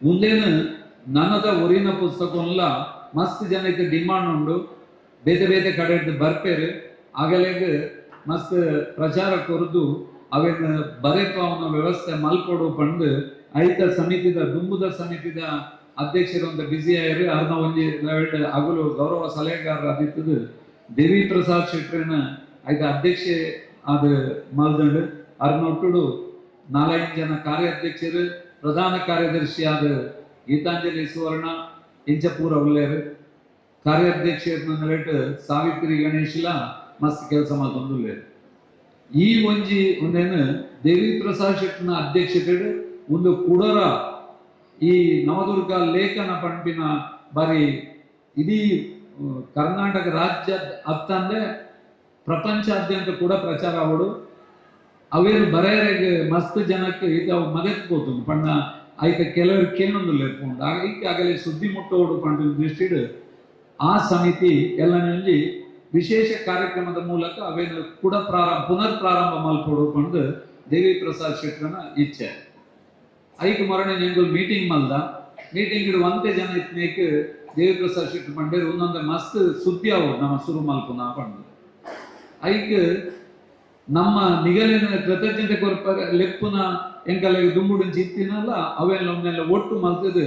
ಮುಂದೇನು ನನದ ಒರಿನ ಪುಸ್ತಕನ್ಲ ಮಸ್ತ್ ಜನಕ್ಕೆ ಡಿಮಾಂಡ್ ಉಂಡು, ಬೇತೆ ಬೇತೆ ಕಡೆ ಬರ್ಪೇರು ಆಗಲೇಗ ಮಸ್ತ್ ಪ್ರಚಾರ ಕೊರದು ಅವೇನು ಬರೆಪಾವನ ವ್ಯವಸ್ಥೆ ಮಲ್ಕೊಡು ಪಂಡು ಐತ ಸಮಿತಿದ ದುಂಬುದ ಸಮಿತಿದ ಅಧ್ಯಕ್ಷರು ಅಂತ ಬಿಸಿ ಆಯರು. ಅರ್ನ ಒಂಜಿ ಲೆವೆಲ್ ಅಗಲು ಗೌರವ ಸಲಹೆಗಾರರು ಅದಿತ್ತದು ದೇವಿ ಪ್ರಸಾದ್ ಶೆಟ್ಟರನ್ನ ಐತ ಅಧ್ಯಕ್ಷೆ ಅದು ಮಲ್ದಂಡು. ಅರ್ನೊಟ್ಟುಡು 4-5 ಜನ ಕಾರ್ಯಾಧ್ಯಕ್ಷರು, ಪ್ರಧಾನ ಕಾರ್ಯದರ್ಶಿ ಆದ ಗೀತಾಂಜಲಿ ಸುವರ್ಣ ಇಂಚಪೂರ ಉಲ್ಲೇರು, ಕಾರ್ಯಾಧ್ಯಕ್ಷರ ನೆಲೆಟ್ ಸಾವಿತ್ರಿ ಗಣೇಶಿಲ ಮಸ್ತ್ ಕೆಲಸ ಮಲ್ತೊಂದುಲ್ಲೇರು. ಈ ಒಂಜಿ ಒಂದೇನು ದೇವಿ ಪ್ರಸಾದ್ ಶೆಟ್ಟನ ಅಧ್ಯಕ್ಷತೆ ಒಂದು ಕುಡರ ಈ ನವದುರ್ಗಾ ಲೇಖನ ಪಂಪಿನ ಬಾರಿ ಇಡೀ ಕರ್ನಾಟಕ ರಾಜ್ಯ ಅತ್ತಂದೆ ಪ್ರಪಂಚಾದ್ಯಂತ ಕೂಡ ಪ್ರಚಾರ ಅವಡು. ಅವೇನು ಬರೆಯರೆಗೆ ಮಸ್ತ್ ಜನಕ್ಕೆ ಈಗ ಅವು ಮದತ್ ಪೋತು ಪಣ್ಣ ಐತ ಕೆಲವರು ಕೇನೊಂದು ಲೇರ್ಕೊಂಡು ಈಗ ಆಗಲೇ ಸುದ್ದಿ ಮುಟ್ಟೋಡು ಪಂಡ ದೃಷ್ಟಿಡ್ ಆ ಸಮಿತಿ ಎಲ್ಲ ಒಂಜಿ ವಿಶೇಷ ಕಾರ್ಯಕ್ರಮದ ಮೂಲಕ ಅವೇನು ಕೂಡ ಪುನರ್ ಪ್ರಾರಂಭ ಮಲ್ಪೋಡು ಪಂಡು ದೇವಿ ಪ್ರಸಾದ್ ಶೆಟ್ಟರನ ಇಚ್ಛೆ. ಐಕ್ ಮರಣೆ ಎಂಗುಲ್ ಮೀಟಿಂಗ್ ಮಲ್ದ ಮೀಟಿಂಗ್ ಇಡು ಒಂತೆ ಜನ ಇತ್ನೇಕ್ ದೇವಿ ಪ್ರಸಾದ್ ಶೆಟ್ಟರ್ ಪಂಡೇರು ಒಂದೊಂದು ಮಸ್ತ್ ಸುದ್ದಿ ಅವು ನಮ್ಮ ಸುರು ಮಲ್ಪುನ ಪಂಡು. ಐಕ್ ನಮ್ಮ ನಿಗಲಿನ ಕೃತಜ್ಞತೆ ಕೊರ್ಪ ಲೆಪ್ಪುನ ಎಂಕಲೆ ದುಂಬುಡು ಚಿತ್ತಿನಲ್ಲ ಅವೆಲ್ಲ ಒಂದೆಲ್ಲ ಒಟ್ಟು ಮಲ್ತದು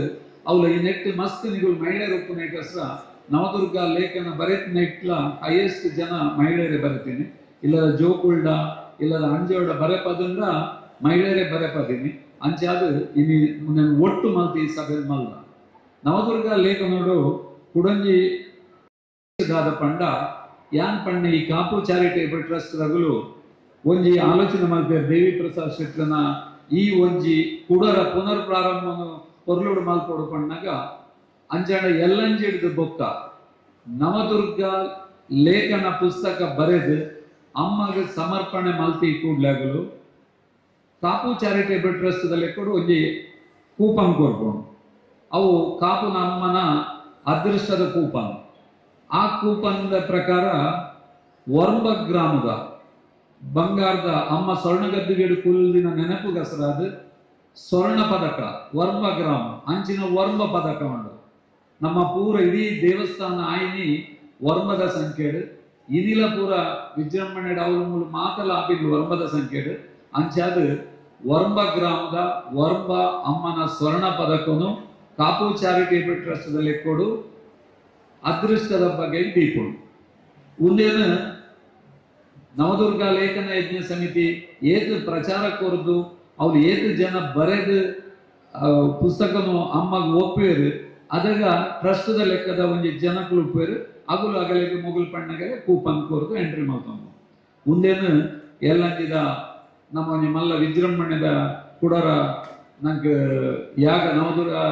ಅವಳ ಈ ನೆಟ್ ಮಸ್ತ್ ನಿಗುಲ್ ಮಹಿಳೆಯರು ಒಪ್ಪುನ ಕಸ ನವದುರ್ಗಾ ಲೇಖನ ಬರೆತ್ ನೆಟ್ಲ ಹೈಯೆಸ್ಟ್ ಜನ ಮಹಿಳೆಯರೇ ಬರೆತೀನಿ, ಇಲ್ಲದ ಜೋಕುಲ್ಡ ಇಲ್ಲದ ಅಂಜೋಡ ಬರೆಪದಂದ್ರ ಮಹಿಳೆಯರೇ ಬರೆಪದೀನಿ. ಅಂಚಾದ ಇನಿ ನಾನು ಒಟ್ಟು ಮಲ್ತಿ ಈ ಸಭೆ ಮಲ್ಲ ನವದುರ್ಗಾ ಲೇಖನೋಡು ಕುಡಂಜಿ ದಾದ ಪಂಡ ಯಾನ್ ಪಂಡ ಈ ಕಾಪು ಚಾರಿಟೇಬಲ್ ಟ್ರಸ್ಟ್ ರಗುಲು ಒಂಜಿ ಆಲೋಚನೆ ಮಲ್ಪೇರು ದೇವಿ ಪ್ರಸಾದ್ ಶೆಟ್ಟರನ ಈ ಒಂಜಿ ಕುಡರ ಪುನರ್ ಪ್ರಾರಂಭ ಪೊರ್ಲುಡು ಮಲ್ಪೋಡು ಪಣ್ಣಾಗ ಅಂಚಾಡ ಎಲ್ಲಂಜಿಡ್ದು ಬೊಕ್ಕ ನವದುರ್ಗಾ ಲೇಖನ ಪುಸ್ತಕ ಬರೆದು ಅಮ್ಮಗೆ ಸಮರ್ಪಣೆ ಮಲ್ತಿ ಕೂಡ್ಲಾಗಲು ಕಾಪು ಚಾರಿಟೇಬಲ್ ಟ್ರಸ್ಟ್ ಲೆಕ್ಕಡು ಒಂಜಿ ಕೂಪನ್ ಕೊರ್ಪುಂಡು. ಅವು ಕಾಪುನ ಅಮ್ಮನ ಅದೃಷ್ಟದ ಕೂಪನ್. ಆ ಕೂಪನ್ದ ಪ್ರಕಾರ ವರ್ಂಬ ಗ್ರಾಮದ ಬಂಗಾರದ ಅಮ್ಮ ಸ್ವರ್ಣಗದ್ದಿಗೇಡು ಕುಲ್ದಿನ ನೆನಪು ಗಸರಾದ ಸ್ವರ್ಣ ಪದಕ ವರ್ಂಬ ಗ್ರಾಮ ಅಂಚಿನ ವರ್ಂಬ ಪದಕ ಉಂಡು. ನಮ್ಮ ಪೂರ ಇಡೀ ದೇವಸ್ಥಾನ ಆಯಿನಿ ವರ್ಮದ ಸಂಖ್ಯೆಡು ಇನಿಲ ಪೂರ ವಿಜೃಂಭಣೆ ಅವಳು ಮೂಲ ಮಾತಲ ಆಪಿದ್ದು ವರ್ಮದ ಸಂಖ್ಯೆಡು. ಅಂಚಾದ ವರ್ಂಬ ಗ್ರಾಮದ ವರ್ಂಬ ಅಮ್ಮನ ಸ್ವರ್ಣ ಪದಕನು ಕಾಪು ಚಾರಿಟೇಬಲ್ ಟ್ರಸ್ಟ್ ಲೆಕ್ಕೊಡು ಅದೃಷ್ಟದ ಬಗ್ಗೆ ದೀಪುಡು. ಉಂದೇನು ನವದುರ್ಗಾ ಲೇಖನ ಯಜ್ಞ ಸಮಿತಿ ಏತು ಪ್ರಚಾರ ಕೊರದು ಅವ್ರು ಏತು ಜನ ಬರೆದು ಪುಸ್ತಕನು ಅಮ್ಮಗೆ ಒಪ್ಪೇರು ಅದಾಗ ಟ್ರಸ್ಟ್ದ ಲೆಕ್ಕದ ಒಂಜಿ ಜನಕ್ಕಳು ಉಪ್ಪೇರು ಅಗುಲು ಅಗಲಿಗೆ ಮೊಗಲ್ ಪಣ್ಣಗಲೆ ಕೂಪನ್ ಕೊರದು ಎಂಟ್ರಿ ಮಾಡ್ತಾವು. ಮುಂದೇನು ಎಲ್ಲಂಜಿದ ನಮ್ಮ ಒಂಜಿ ಮಲ್ಲ ವಿಜೃಂಭಣೆದ ಕುಡರ ನಂಗೆ ಯಾಗ ನವದುರ್ಗಾ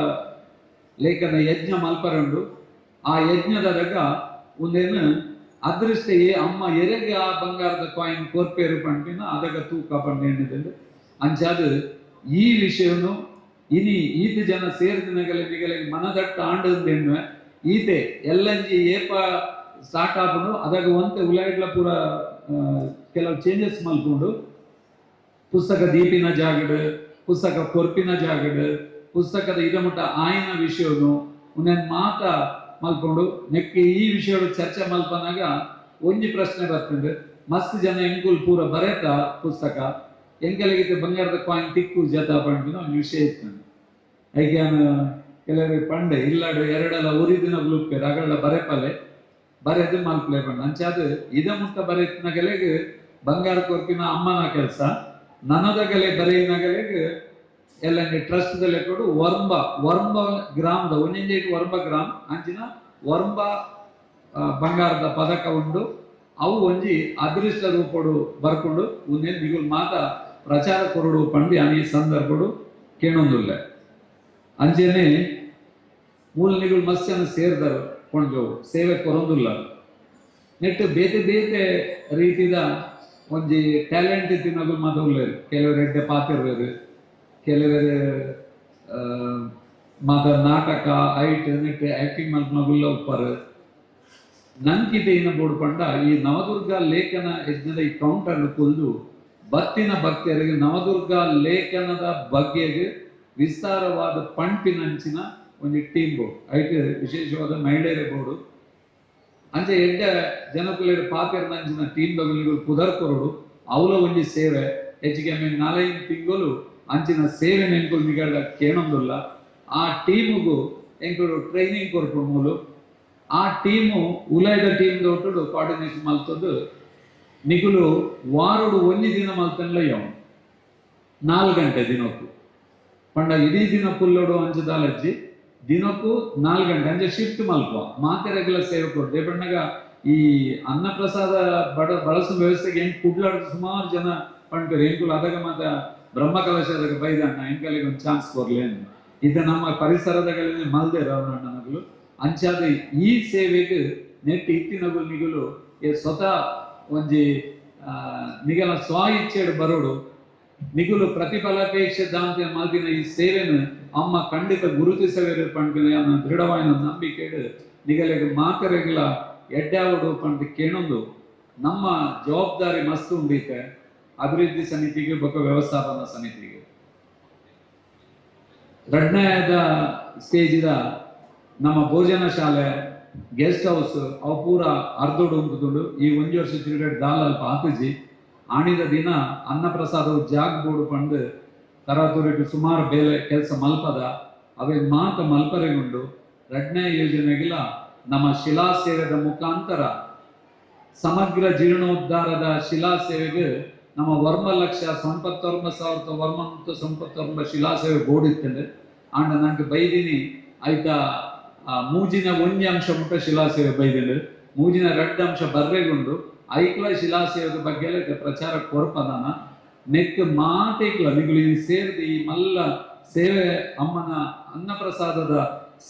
ಲೇಖನ ಯಜ್ಞ ಮಲ್ಪರಂಡು. ಆ ಯಜ್ಞದಾಗ ಒಂದೇನು ಅದೃಷ್ಟ ಏ ಅಮ್ಮ ಎರೆಗೆ ಆ ಬಂಗಾರದ ಕಾಯಿನ್ ಕೋರ್ಪೇರು ಪಂಪಿನ ಅದಗ ತೂಕ ಪಂಡು ಎಣ್ಣಿದಂಡು. ಅಂಚಾದ ಈ ವಿಷಯನು ಇನಿ ಈತ ಜನ ಸೇರಿದ ನಗಲೆ ನಿಗಲೆಗೆ ಮನದಟ್ಟ ಆಂಡಂದು ಎಣ್ಣುವೆ ಈತೆ ಎಲ್ಲಂಜಿ ಏಪ ಸ್ಟಾರ್ಟ್ ಆಪುಂಡು ಅದಾಗ ಒಂತೆ ಉಲಾಯಿಡ್ಲ ಪೂರ ಕೆಲವು ಚೇಂಜಸ್ ಮಲ್ಕೊಂಡು ಪುಸ್ತಕ ದೀಪಿನ ಜಾಗಡು, ಪುಸ್ತಕ ಕೊರ್ಪಿನ ಜಾಗಡು, ಪುಸ್ತಕದ ಇದಮುಟ್ಟ ಆಯನ ವಿಷಯನು ಉನ್ನೇನು ಮಾತ ಮಲ್ಕೊಂಡು ನೆಕ್ಕೆ ಈ ವಿಷಯಗಳು ಚರ್ಚೆ ಮಲ್ಪನಾಗ ಒಂಜಿ ಪ್ರಶ್ನೆ ಬರ್ತದೆ. ಮಸ್ತ್ ಜನ ಎಂಕುಲ್ ಪೂರ ಬರೇತ ಪುಸ್ತಕ ಎಂಕಲಿಗೆ ಬಂಗಾರದ ಕಾಯಿನ್ ತಿಕ್ಕು ಜತ ಪಂಡಿನ ಒಂದು ವಿಷಯ ಇತ್ತು. ಐಕ್ಯಾನ ಕೆಲವರಿಗೆ ಪಂಡೆ ಇಲ್ಲಾಡು ಎರಡಲ್ಲ ಒರಿ ದಿನ ಗ್ಲೂಪೇರು ಅಗಲ ಬರೆಪಲೆ ಬರೆದು ಮಲ್ಪಲೆ ಪಂಡ. ಅಂಚಾದ ಇದ ಮುಟ್ಟ ಬರೆತ್ನಗಲೆಗ್ ಬಂಗಾರ ಕೊರ್ಪಿನ ಅಮ್ಮನ ಕೆಲಸ, ನನದಗಲೆ ಬರೆಯಿನಗಲೆಗ್ ಎಲ್ಲಂಗೆ ಟ್ರಸ್ಟ್ ದ ಲೆಕ್ಕಡು ವರ್ಂಬ ವರ್ಂಬ ಗ್ರಾಮದ ಒಂಜೊಂಜೆ ವರ್ಂಬ ಗ್ರಾಮ ಅಂಚಿನ ವರ್ಂಬ ಬಂಗಾರದ ಪದಕ ಉಂಡು. ಅವು ಒಂಜಿ ಅದೃಷ್ಟ ರೂಪಡು ಬರ್ಕೊಂಡು ಉಂದೇನು ನಿಗುಲ್ ಮಾತ ಪ್ರಚಾರ ಕೊರಡು ಪಂಡಿ ಈ ಸಂದರ್ಭಡು ಕೇಣೊಂದುಲ್ಲ. ಅಂಚೆನೆ ಮೂಲ ನಿಗುಲ್ ಮಸ್ಯನ ಸೇರ್ದರು ಕೊಂಜೋವು ಸೇವೆ ಕೊರೊಂದುಲ್ಲ. ನೆಟ್ಟು ಬೇತೆ ಬೇತೆ ರೀತಿದ ಒಂಜಿ ಟ್ಯಾಲೆಂಟ್ ಇತ್ತಿನಗುಲ್ ಮಾತ ಉಲ್ಲೇರು. ಕೆಲವರು ಎಡ್ಡೆ ಪಾತಿರ್ವೇರು, ಕೆಲವರು ಮಾತ ನಾಟಕ ಐಟ್ ನೆಟ್ಟು ಆಕ್ಟಿಂಗ್ ಮಲ್ಪನಗುಲ್ಲ ಉಪ್ಪಾರು. ನಂಕಿತೆ ಏನ ಬೋಡು ಪಂಡ ಈ ನವದುರ್ಗ ಲೇಖನ ಯಜ್ಞದ ಈ ಕೌಂಟರ್ ಕುಲ್ದು ಬತ್ತಿನ ಭಕ್ತರಿಗೆ ನವದುರ್ಗ ಲೇಖನದ ಬಗ್ಗೆಗೆ ವಿಸ್ತಾರವಾದ ಪಂಪಿನಂಚಿನ ಒಂದು ಟೀಮ್ ಬೋರ್ಡ್ ಐಟ್ ವಿಶೇಷವಾದ ಮಹಿಳೆಯರ ಬೋರ್ಡು. ಅಂಚೆ ಎಡ್ಡೆ ಜನಕುಲೇರು ಪಾತೆರ್ನಂಚಿನ ಟೀಮ್ ಬಗ್ಗೆ ಪುದರ್ ಕೊರಡು ಅವಲ ಒಂಜಿ ಸೇವೆ ಹೆಚ್ಚಿಗೆ 4-5 ತಿಂಗಳು ಅಂಚಿನ ಸೇವೆ ಎಂಕುಲು ನಿಗಡ ಕೇಣೊಂದುಲ್ಲ. ಆ ಟೀಮುಗು ಎಂಕುಲು ಟ್ರೈನಿಂಗ್ ಕೊರ್ಪು ಮೂಲು ಆ ಟೀಮು ಉಲೈದ ಟೀಮ್ ದೊಟ್ಟು ಕೋಆರ್ಡಿನೇಷನ್ ಮಲ್ತದ್ದು ನಿಗುಲು ವಾರೋಡು ಒಂಜಿ ದಿನ ಮಲ್ತನ್ಲ ಯಾವ 4 ಗಂಟೆ ದಿನಕ್ಕೂ ಪಂಡ ಇಡೀ ದಿನ ಪುಲ್ಲೋಡು ಅಂಚದಾಲಜ್ಜಿ ದಿನಕ್ಕೂ 4 ಗಂಟೆ ಅಂಚೆ ಶಿಫ್ಟ್ ಮಲ್ಪ ಮಾತೆರೆಗ್ಲ ಸೇವೆ ಕೊಡ್ದೆ. ಪಂಡಾಗ ಈ ಅನ್ನಪ್ರಸಾದ ಬಳಸುವ ವ್ಯವಸ್ಥೆಗೆ ಹೆಂಗ್ ಕುಡ್ಲಾಡ ಸುಮಾರು ಜನ ಪಂಡ್ಪೇರು ಎಂಕುಲು ಅದಾಗ ಮಾತ ಬ್ರಹ್ಮಕಲಶದಾಗ ಬೈದಣ್ಣ ಎಂಕಲಿಗೆ ಒಂದು ಚಾನ್ಸ್ ಕೊರ್ಲೇನು ಇದು ನಮ್ಮ ಪರಿಸರದಗಳನ್ನೇ ಮಲ್ದೆ ರವಣಣ್ಣನಗಳು. ಅಂಚಾದ ಈ ಸೇವೆಗೆ ನೆಟ್ ಇತ್ತಿನಗುಲು ನಿಗುಲು ಸ್ವತಃ ಒಂಜಿ ನಿಗಲ ಸ್ವ ಇಚ್ಛೆಡ್ ಬರೋಡು ನಿಗುಲು ಪ್ರತಿಫಲಾಪೇಕ್ಷೆ ದಾಂತೆ ಮಲ್ದಿನ ಈ ಸೇವೆನು ಅಮ್ಮ ಖಂಡಿತ ಗುರುತಿಸವೇರು ಪಂಡಿನ ದೃಢವಾದ ನಂಬಿಕೆ ನಿಗಲಿಗೆ ಮಾತರೆಗಳ ಎಡ್ಡಾವಡು ಪಂಡ ಕೇಣೊಂದು ನಮ್ಮ ಜವಾಬ್ದಾರಿ ಮಸ್ತ್ ಉಂಡೈತೆ ಅಭಿವೃದ್ಧಿ ಸಮಿತಿಗೆ ಬೊಕ್ಕ ವ್ಯವಸ್ಥಾಪನಾ ಸಮಿತಿಗೆ. ರಡ್ಡನೇದ ಸ್ಟೇಜಿದ ನಮ್ಮ ಭೋಜನ ಶಾಲೆ ಗೆಸ್ಟ್ ಹೌಸ್ ಅವು ಪೂರ ಅರ್ಧೋಡು ಉಂಟುದುಂಡು. ಈ ಒಂಜಿ ವರ್ಷ ಚಿರಡೆ ದಾಲ್ ಅಲ್ಪ ಆತುಜಿ ಆಣಿದ ದಿನ ಅನ್ನಪ್ರಸಾದವು ಜಾಗ್ ಬೋಡು ಪಂಡು ತರಾತುರಿಟು ಸುಮಾರು ಬೇಲೆ ಕೆಲಸ ಮಲ್ಪದ ಅವೇ ಮಾತ ಮಲ್ಪರೆಗುಂಡು. ರಡ್ಡನೇ ಯೋಜನೆಗಿಲ್ಲ ನಮ್ಮ ಶಿಲಾ ಸೇವೆದ ಮುಖಾಂತರ ಸಮಗ್ರ ಜೀರ್ಣೋದ್ಧಾರದ ಶಿಲಾ ಸೇವೆಗೆ ನಮ್ಮ ವರ್ಮ ಲಕ್ಷ ಸಂಪತ್ತೊರ್ಮ ಸಾವಿರದ ವರ್ಮ ಮತ್ತು ಸಂಪತ್ತೊರ್ಮ ಶಿಲಾ ಸೇವೆ ಬೋಡಿತ್ತಂಡು. ಆಂಡ ನಂಗೆ ಬೈದಿನಿ ಆಯ್ತಾ ಮೂಜಿನ ಒಂಜಿ ಅಂಶ ಮುಟ್ಟ ಶಿಲಾ ಸೇವೆ ಬೈದಿಂಡು, ಮೂಜಿನ ರಡ್ಡ ಅಂಶ ಬರ್ರೆಗುಂಡು. ಐಕ್ಲ ಶಿಲಾ ಸೇವೆದ ಬಗ್ಗೆ ಪ್ರಚಾರ ಕೊರ್ಪದಾನ ನೆಕ್ ಮಾತೇಕ್ಲ ನಿಗುಲು ಸೇರಿದ ಈ ಮಲ್ಲ ಸೇವೆ ಅಮ್ಮನ ಅನ್ನಪ್ರಸಾದದ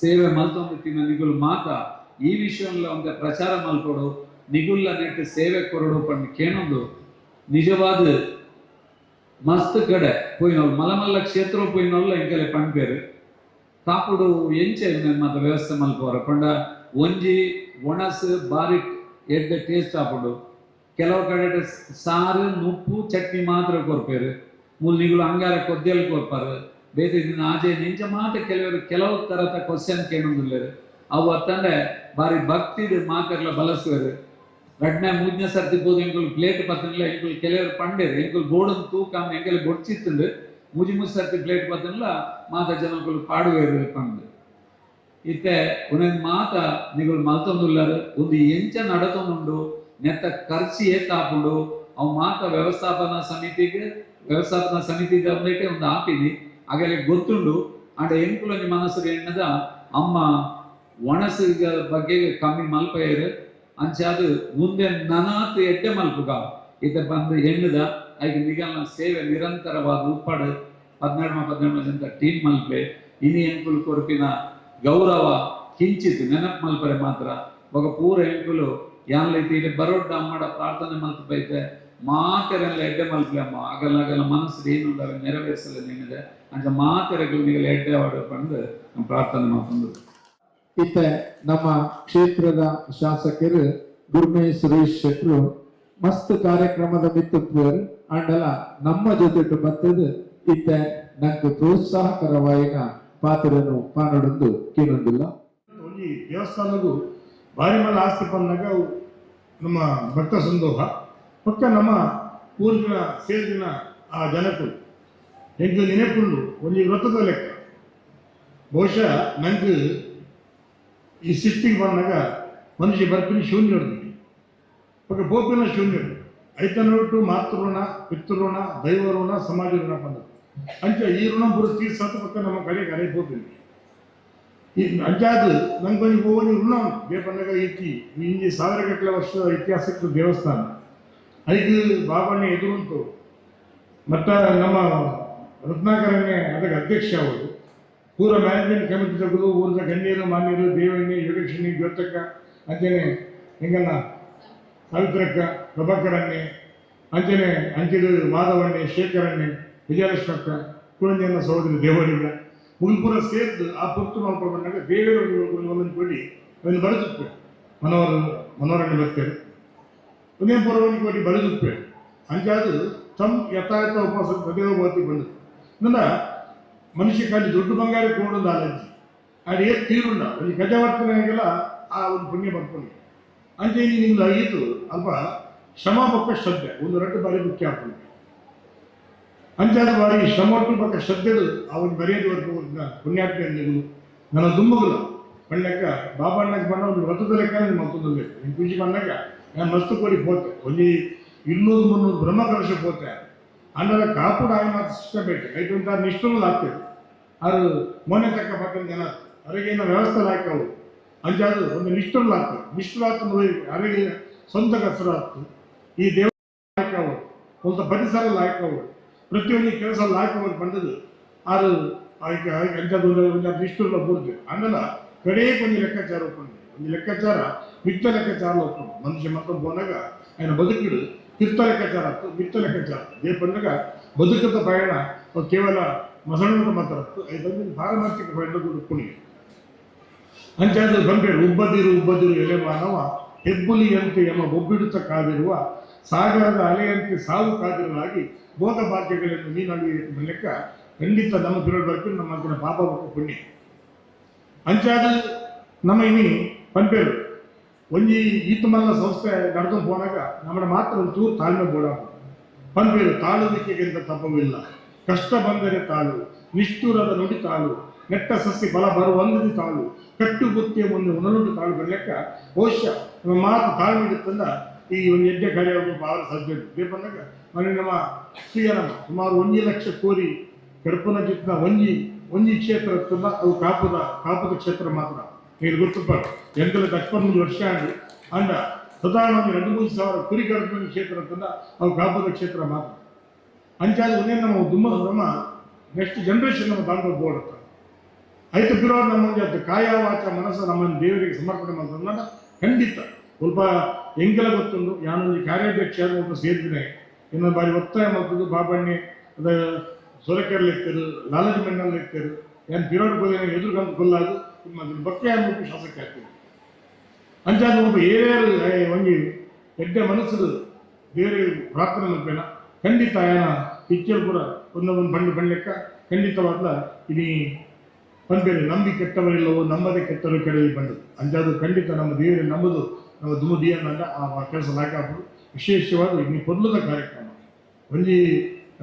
ಸೇವೆ ಮಲ್ತೊಂದು ತಿನ್ನ ನಿಗುಲು ಮಾತ ಈ ವಿಷయంలో ಒಂದು ಪ್ರಚಾರ ಮಲ್ಕೊಡು ನಿಗುಲ್ಲ ನೆಟ್ ಸೇವೆ ಕೊರಡು ಪಂಡು ಕೇಣೊಂದು. ನಿಜವಾದ ಮಸ್ತ್ ಕಡೆ ಪೋಯಿನೋಳು ಮಲಮಲ್ಲ ಕ್ಷೇತ್ರ ಪೋಯಿನೋళ్ళు ಎಂಕಲೆ ಪಂಡ್ಪೇರು ಕಾಪುಡು ಎಂಚೆ ಮಾತ ವ್ಯವಸ್ಥೆ ಮಲ್ಪೋರ ಪಂಡ ಒಂಜಿ ಒಣಸು ಬಾರಿ ಎಡ್ಡೆ ಟೇಸ್ಟ್ ಆಪುಂಡು. ಕೆಲವು ಕಡೆ ಸಾರು ನುಪ್ಪು ಚಟ್ನಿ ಮಾತ್ರ ಕೊರ್ಪೇರು, ಮೂಲು ನಿಗುಲು ಅಂಗಾರ ಕೊದ್ದೆಲ್ ಕೊರ್ಪಾರು, ಬೇತೆ ದಿನ ಆಜೆ ನಿಂಚ ಮಾತ್ರ ಕೆಲವರು ಕೆಲವು ತರದ ಕ್ವಶನ್ ಕೇಳೊಂದುಲ್ಲೇರು. ಅವು ಅತ್ತಂದ್ರೆ ಬಾರಿ ಭಕ್ತಿದು ಮಾತೆರ್ಲ ಬಲಸುವರು. ರಡ್ನೆ ಮೂಜನೇ ಸರ್ತಿ ಪೋದು ಎಂಕುಲು ಪ್ಲೇಟ್ ಪತ್ತನಿಲ್ಲ ಎಂಕುಲು ಕೆಲವರು ಪಂಡೇರು ಎಂಕುಲು ಬೋರ್ಡನ್ ತೂಕ ಎಂಕಲು ಬೊಡ್ಚಿತ್ತುಂಡು ಮೂಜಿ ಮೂಜಿ ಸರ್ತಿ ಪ್ಲೇಟ್ ಪತ್ತನಿಲ್ಲ ಮಾತ ಜನಕುಲು ಪಾಡುವೇರು ಪಂಡು. ಇತ್ತೆ ಒಂದೊಂದು ಮಾತ ನಿಗುಲು ಮಲ್ತೊಂದುಲ್ಲಾರು ಒಂದು ಎಂಚ ನಡತೊಂದುಂಡು ನೆತ್ತ ಖರ್ಚು ಏತಾಪುಂಡು ಅವು ಮಾತ ವ್ಯವಸ್ಥಾಪನಾ ಸಮಿತಿಗೆ ವ್ಯವಸ್ಥಾಪನಾ ಸಮಿತಿ ಒಂದೈತೆ ಒಂದು ಆಪಿನಿ ಆಗಲೇ ಗೊತ್ತುಂಡು. ಆಂಡ ಎಂಕುಲೊಂಜಿ ಮನಸ್ಸು ಎಣ್ಣದ ಅಮ್ಮ ಒಣಸಿಗ ಬಗ್ಗೆ ಕಮ್ಮಿ ಮಲ್ಪಯರು ಅಂಚಾದ ಮುಂದೆ ನನಾತ್ ಎಡ್ಡೆ ಮಲ್ಪುಗ ಇತ್ತ ಬಂದು ಎಣ್ಣದ ಐಕ್ ನಿಗಲ್ನ ಸೇವೆ ನಿರಂತರವಾದ ಉಪ್ಪಾಡು 12 ಜನ ಟೀಮ್ ಮಲ್ಪೆ ಇನಿ ಎಂಕುಲು ಕೊರ್ಪಿನ ಗೌರವ ಕಿಂಚಿತ್ ನೆನಪು ಮಲ್ಪರೆ ಮಾತ್ರ ಬೊಕ ಪೂರ ಎಂಕುಲು ಯಾನ್ಲೈತಿ ಇಲ್ಲಿ ಬರೋಡ್ಡ ಅಮ್ಮಡ ಪ್ರಾರ್ಥನೆ ಮಲ್ಪೈತೆ ಮಾತೆರೆಲ್ಲ ಎಡ್ಡೆ ಮಲ್ಪಲೆ ಅಮ್ಮ ಅಗಲ ಅಗಲ ಮನಸ್ಸು ಏನುಂಡು ಅವೆ ನೆರವೇರಿಸಲು ನಿನ್ನಿದೆ ಅಂಚ ಮಾತೆರೆಗಳು ನಿಗಲ ಎಡ್ಡೆ ಅವಡ ಪಂದು ನಮ್ಮ ಪ್ರಾರ್ಥನೆ ಮಾಡ್ಕೊಂಡು. ಇತ್ತ ನಮ್ಮ ಕ್ಷೇತ್ರದ ಶಾಸಕರು ಗುರ್ಮೆ ಸುರೇಶ್ ಶೆಟ್ರು ಮಸ್ತ್ ಕಾರ್ಯಕ್ರಮದ ಮಿತ್ತುಪ್ಪುವರು ಆಂಡಲ ನಮ್ಮ ಜೊತೆ ಬತ್ತದು ಇತ್ತ ನಂಗೆ ಪ್ರೋತ್ಸಾಹಕರವಾಯಿನ ಪಾತ್ರನು ಪಾನಡೊಂದು ಕೇಳೊಂದಿಲ್ಲ. ಒಂಜಿ ದೇವಸ್ಥಾನಗೂ ಭಾರಿ ಮಲ್ಲ ಆಸ್ತಿ ಬಂದಾಗ ನಮ್ಮ ಭಕ್ತ ಸಂದೋಹ ಪಕ್ಕ ನಮ್ಮ ಊರಿನ ಸೇರಿನ ಆ ಜನಕ್ಕೂ ಎಂಟು ನೆನಪುಂಡು ಒಂಜಿ ವ್ರತದ ಲೆಕ್ಕ. ಬಹುಶಃ ನಂಗೆ ಈ ಸೃಷ್ಟಿಗೆ ಬಂದಾಗ ಮನುಷ್ಯ ಬರ್ಪಿನ ಶೂನ್ಯ ಪಕ್ಕ ಬೋಪಿನ ಶೂನ್ಯ ಐತನೊಟ್ಟು ಮಾತೃಋಣ ಪಿತೃಋಣ ದೈವಋಣ ಸಮಾಜ ಋಣ ಬಂದದ್ದು. ಅಂಚ ಈ ಋಣ ಪೂರ ತೀರ್ಸಾತ ಪಕ್ಕ ನಮ್ಮ ಕಡೆ ಕರೆ ಪೋಪಿನಿ ಈ ಅಂಚಾದ ನಂಗೊಂಜಿ ಒಂಜಿ ಋಣ ಬೇಪನ್ನಗ ಇತ್ತಿ ಇಂಜಿ ಸಾವಿರಗಟ್ಟಲೆ ವರ್ಷದ ಇತಿಹಾಸಕ್ಕೆ ದೇವಸ್ಥಾನ ಐದು ಬಾಬಣ್ಣ ಎದುರುಂಟು ಮತ್ತು ನಮ್ಮ ರತ್ನಾಕರನ್ನೇ ಅದಕ್ಕೆ ಅಧ್ಯಕ್ಷ ಅವರು ಪೂರ ಮ್ಯಾನೇಜ್ಮೆಂಟ್ ಕಮಿಟಿ ತಗೋದು ಊರದ ಗಣ್ಯರು ಮಾನ್ಯರು ದೇವಣ್ಣ ಯೋಗೇಶನಿ ಜ್ಯೋತಕ್ಕ ಅಂಚನೆ ಹೆಂಗಣ್ಣ ಸಾವಿತ್ರಕ್ಕ ಪ್ರಭಾಕರಣ್ಣೆ ಅಂಚನೆ ಅಂಚಿಡು ಮಾಧವಣ್ಣೆ ಶೇಖರಣ್ಣೆ ವಿಜಯಲಕ್ಷ್ಮಕ್ಕ ಕುಳಂಜನ ಸಹೋದರಿ ದೇವರಿಗ ಮುಗಿಪುರ ಸೇರ್ದು ಆ ಪುರ್ತು ಮಾಡ್ಕೊಂಡಾಗ ದೇವರು ಒಂದೊಂದು ಕೊಡಿ ಅವನು ಬರೆದುಪ್ಪೆ ಮನೋರಣ್ಯ ಬರ್ತಾರೆ ಒಂದೇ ಪೂರ್ವನಿ ಕೊಡಿ ಬರೆದುಪ್ಪೆ ಅಂಚಾದು ತಮ್ಮ ಯಥಾಯಥ ಉಪವಾಸ ತದೇವ ಬಂದು ನನ್ನ ಮನುಷ್ಯ ಕಾಲಿ ದೊಡ್ಡ ಬಂಗಾರ ಕೊಂಡು ಆಲಜ್ಜಿ ಅದು ಏ ತೀರುಂಡ ಒಂದು ಗಜವರ್ತನೆಗೆಲ್ಲ ಆ ಒಂದು ಪುಣ್ಯ ಬರ್ಕೊಂಡು ಅಂಚೆ ನಿಮ್ಗೆ ಆಗಿತ್ತು ಅಲ್ಪ ಶ್ರಮ ಪಕ್ಕ ಶ್ರದ್ಧೆ ಒಂದು ಎರಡು ಬಾರಿ ಮುಖ್ಯ ಆಗ್ತದೆ ಅಂಚಾದ ಬಾರಿ ಶ್ರಮ ಪಕ್ಕ ಶ್ರದ್ಧೆಗಳು ಆ ಒಂದು ಮರ್ಯಾದೆವರೆಗೂ ಪುಣ್ಯಾತ್ಮ ನೀವು ನನ್ನ ದುಮ್ಮಗುಲ ಪಣ್ಣಕ್ಕ ಬಾಬಣ್ಣಕ್ಕೆ ಬಣ್ಣ ಒಂದು ವ್ರತದ ಲೆಕ್ಕ ಮತ್ತೊಂದು ಬೇಕು ಖುಷಿ ಬಂದಾಗ ನಾನು ಮಸ್ತು ಕೋರಿ ಪೋತೆ ಒಂದು 200-300 ಬ್ರಹ್ಮಕಲಶ ಪೋತೆ ಅಂಡರ ಕಾಪುಡ ಆಗಿ ಮಾತ್ರ ಸಿಸ್ಟಮ್ ಬೇಕು ಐದು ಅಂತ ನಿಷ್ಠುರು ಆಗ್ತದೆ ಅದು ಮೊನ್ನೆ ತಕ್ಕ ಪಕ್ಕದ ಜನ ಅವರಿಗೇನೋ ವ್ಯವಸ್ಥೆ ಹಾಕವು ಅಂಚಾದು ಒಂದು ನಿಷ್ಠುರು ಆಗ್ತದೆ ನಿಷ್ಠುರ ಅವರಿಗೆ ಸ್ವಂತ ಕಸರು ಆಗ್ತದೆ ಈ ದೇವ ಹಾಕವು ಒಂದು ಪರಿಸರ ಹಾಕವು ಪ್ರತಿಯೊಂದು ಕೆಲಸ ಹಾಕುವ ಬಂದದ್ದು ಅದು ಅಂಥದ್ದು ಒಂದು ನಿಷ್ಠುರ ಬೂರ್ದು ಆಮೇಲೆ ಕಡೆ ಒಂದು ಲೆಕ್ಕಾಚಾರ ಒಪ್ಕೊಂಡು ಒಂದು ಲೆಕ್ಕಾಚಾರ ಮಿತ್ತ ಲೆಕ್ಕಾಚಾರ ಒಪ್ಕೊಂಡು ಮನುಷ್ಯ ಮತ್ತೊಂದು ಹೋದಾಗ ఆయన ಬದುಕಿಡು ತಿರ್ತ ಲೆಕ್ಕಾಚಾರ ಆಗ್ತದೆ ಮಿತ್ತ ಲೆಕ್ಕಾಚಾರ ಅದೇ ಬಂದಾಗ ಬದುಕದ ಪಯಣ ಕೇವಲ ಮಸಣದ ಮಾತ್ರ ಇದೊಂದು ಪಾರಮಾರ್ಥಿಕ ಪಯಣ ಪುಣ್ಯ ಅಂಚಾದ ಬಂಪೇರು ಉಬ್ಬದಿರು ಉಬ್ಬದಿರು ಎಲೆ ಮಾನವ ಹೆಬ್ಬುಲಿಯಂತೆ ಯಮ ಬೊಬ್ಬಿಡುತ್ತ ಕಾದಿರುವ ಸಾಗರದ ಅಲೆಯಂತೆ ಸಾವು ಕಾದಿರಲಾಗಿ ಭೋಗ ಭಾಗ್ಯಗಳನ್ನು ನೀನು ಲೆಕ್ಕ ಖಂಡಿತ ನಮ್ಮ ತಿರುಳು ಬರ್ತೀವಿ ನಮ್ಮ ಅಂತಿನ ಪಾಪ ಪುಣ್ಯ ಅಂಚಾದ ನಮ್ಮ ಇನಿ ಪಂಪೇರು ಒಂಜಿ ಈತಮಲ್ಲ ಸಂಸ್ಥೆ ನಡ್ಕೊಂಡು ಹೋದಾಗ ನಮ್ಮ ಮಾತ್ರ ಒಂಚೂರು ತಾಳ್ಮೆ ಬೋಡ ಪಂಪೇರು ತಾಳುವಿಕೆಗಿಂತ ತಪ್ಪವಿಲ್ಲ ಕಷ್ಟ ಬಂದರೆ ತಾಳು ನಿಷ್ಠುರದ ನುಡಿ ತಾಳು ನೆಟ್ಟ ಸಸಿ ಬಲ ಬರುವಂದದಿ ತಾಳು ಕಟ್ಟುಗುತ್ತಿಯ ಮುಂದೆ ಉಣಲುಂಟು ತಾಳು ಬರಲೆಕ್ಕ ಬಹುಶಃ ನಮ್ಮ ಮಾತು ತಾಳ್ಮೆ ಇರುತ್ತಂದ ಈ ಒಂದು ಯಜ್ಞ ಕಾರ್ಯ ಭಾಳ ಸಾಧ್ಯ ಬಂದಾಗ ಮನೆ ನಮ್ಮ ಶ್ರೀಯರಮ್ಮ ಸುಮಾರು 1 ಲಕ್ಷ ಕೋರಿ ಕರ್ಪನ ಚಿತ್ನ ಒಂಜಿ ಒಂಜಿ ಕ್ಷೇತ್ರ ಇರ್ತದ ಅವು ಕಾಪದ ಕಾಪದ ಕ್ಷೇತ್ರ ಮಾತ್ರ ನೀರು ಗೊತ್ತಪ್ಪ ಎಂತೆಲ್ಲ 13 ವರ್ಷ ಆಗಿ ಅಂಡ ಸಾಧಾರಣ ಒಂದು 2-3 ಸಾವಿರ ಕುರಿ ಕರ್ಪನ ಕ್ಷೇತ್ರ ಇರ್ತದ ಅವು ಕಾಪದ ಕ್ಷೇತ್ರ ಮಾತ್ರ ಅಂಚಾದ ಒಂದೇ ನಮ್ಮ ದುಮ್ಮ ನಮ್ಮ ನೆಕ್ಸ್ಟ್ ಜನರೇಷನ್ ನಮ್ಮ ದಾಂಡ ಬೋರ್ಡ್ ಆಯ್ತು ಬಿರೋ ನಮ್ಮ ಒಂದು ಕಾಯ ವಾಚ ಮನಸ್ಸು ನಮ್ಮನ್ನು ದೇವರಿಗೆ ಸಮರ್ಪಣೆ ಮಾಡ್ತಂದ್ರೆ ಖಂಡಿತ ಸ್ವಲ್ಪ ಎಂಗೆಲ್ಲ ಗೊತ್ತೊಂದು ಯಾನೊಂದು ಕಾರ್ಯಾಧ್ಯಕ್ಷ ಒಬ್ಬ ಸೇರಿದ್ರೆ ಇನ್ನೊಂದು ಬಾರಿ ಒತ್ತಾಯ ಮಾಡ್ತದ್ದು ಬಾಬಣ್ಣೆ ಅದ ಸೊರಕೆರಲ್ಲಿ ಇರ್ತಾರೆ ಲಾಲಜಿ ಮಣ್ಣಲ್ಲಿ ಇರ್ತಾರೆ ಏನು ಪಿರೋಡ್ ಬೋಧನೆ ಎದುರುಗಂತ ಕೊಲ್ಲಾದು ನಿಮ್ಮ ಬಕ್ಕೆ ಅಂದ್ಬಿಟ್ಟು ಶಾಸಕ ಆಗ್ತೀವಿ ಅಂಚಾದ ಒಬ್ಬ ಏರ್ಯಾರು ಒಂಜಿ ಎಡ್ಡೆ ಮನಸ್ಸು ದೇವರಿಗೆ ಪ್ರಾರ್ಥನೆ ಮಾಡ್ಬೇಡ ಖಂಡಿತ ಏನ ಪಿಕ್ಚರ್ ಕೂಡ ಒಂದೊಂದು ಬಣ್ಣ ಬಣ್ಣಕ್ಕ ಖಂಡಿತವಾಗ್ಲ ಇಡೀ ಪಂಪೇರು ನಂಬಿ ಕೆಟ್ಟವರಿಲ್ಲವೋ ನಮ್ಮದೇ ಕೆಟ್ಟವರು ಕೆಡಲಿ ಬಂದದ್ದು ಅಂಚಾದು ಖಂಡಿತ ನಮ್ಮ ದೇವರೇ ನಂಬುದು ನಮ್ಮ ದುಮುದಿಯನ್ನ ಆ ಕೆಲಸ ಲಾಕಾಪುಡು ವಿಶೇಷವಾದ ಇನ್ನು ಕೊಲ್ಲದ ಕಾರ್ಯಕ್ರಮ ಒಂಜಿ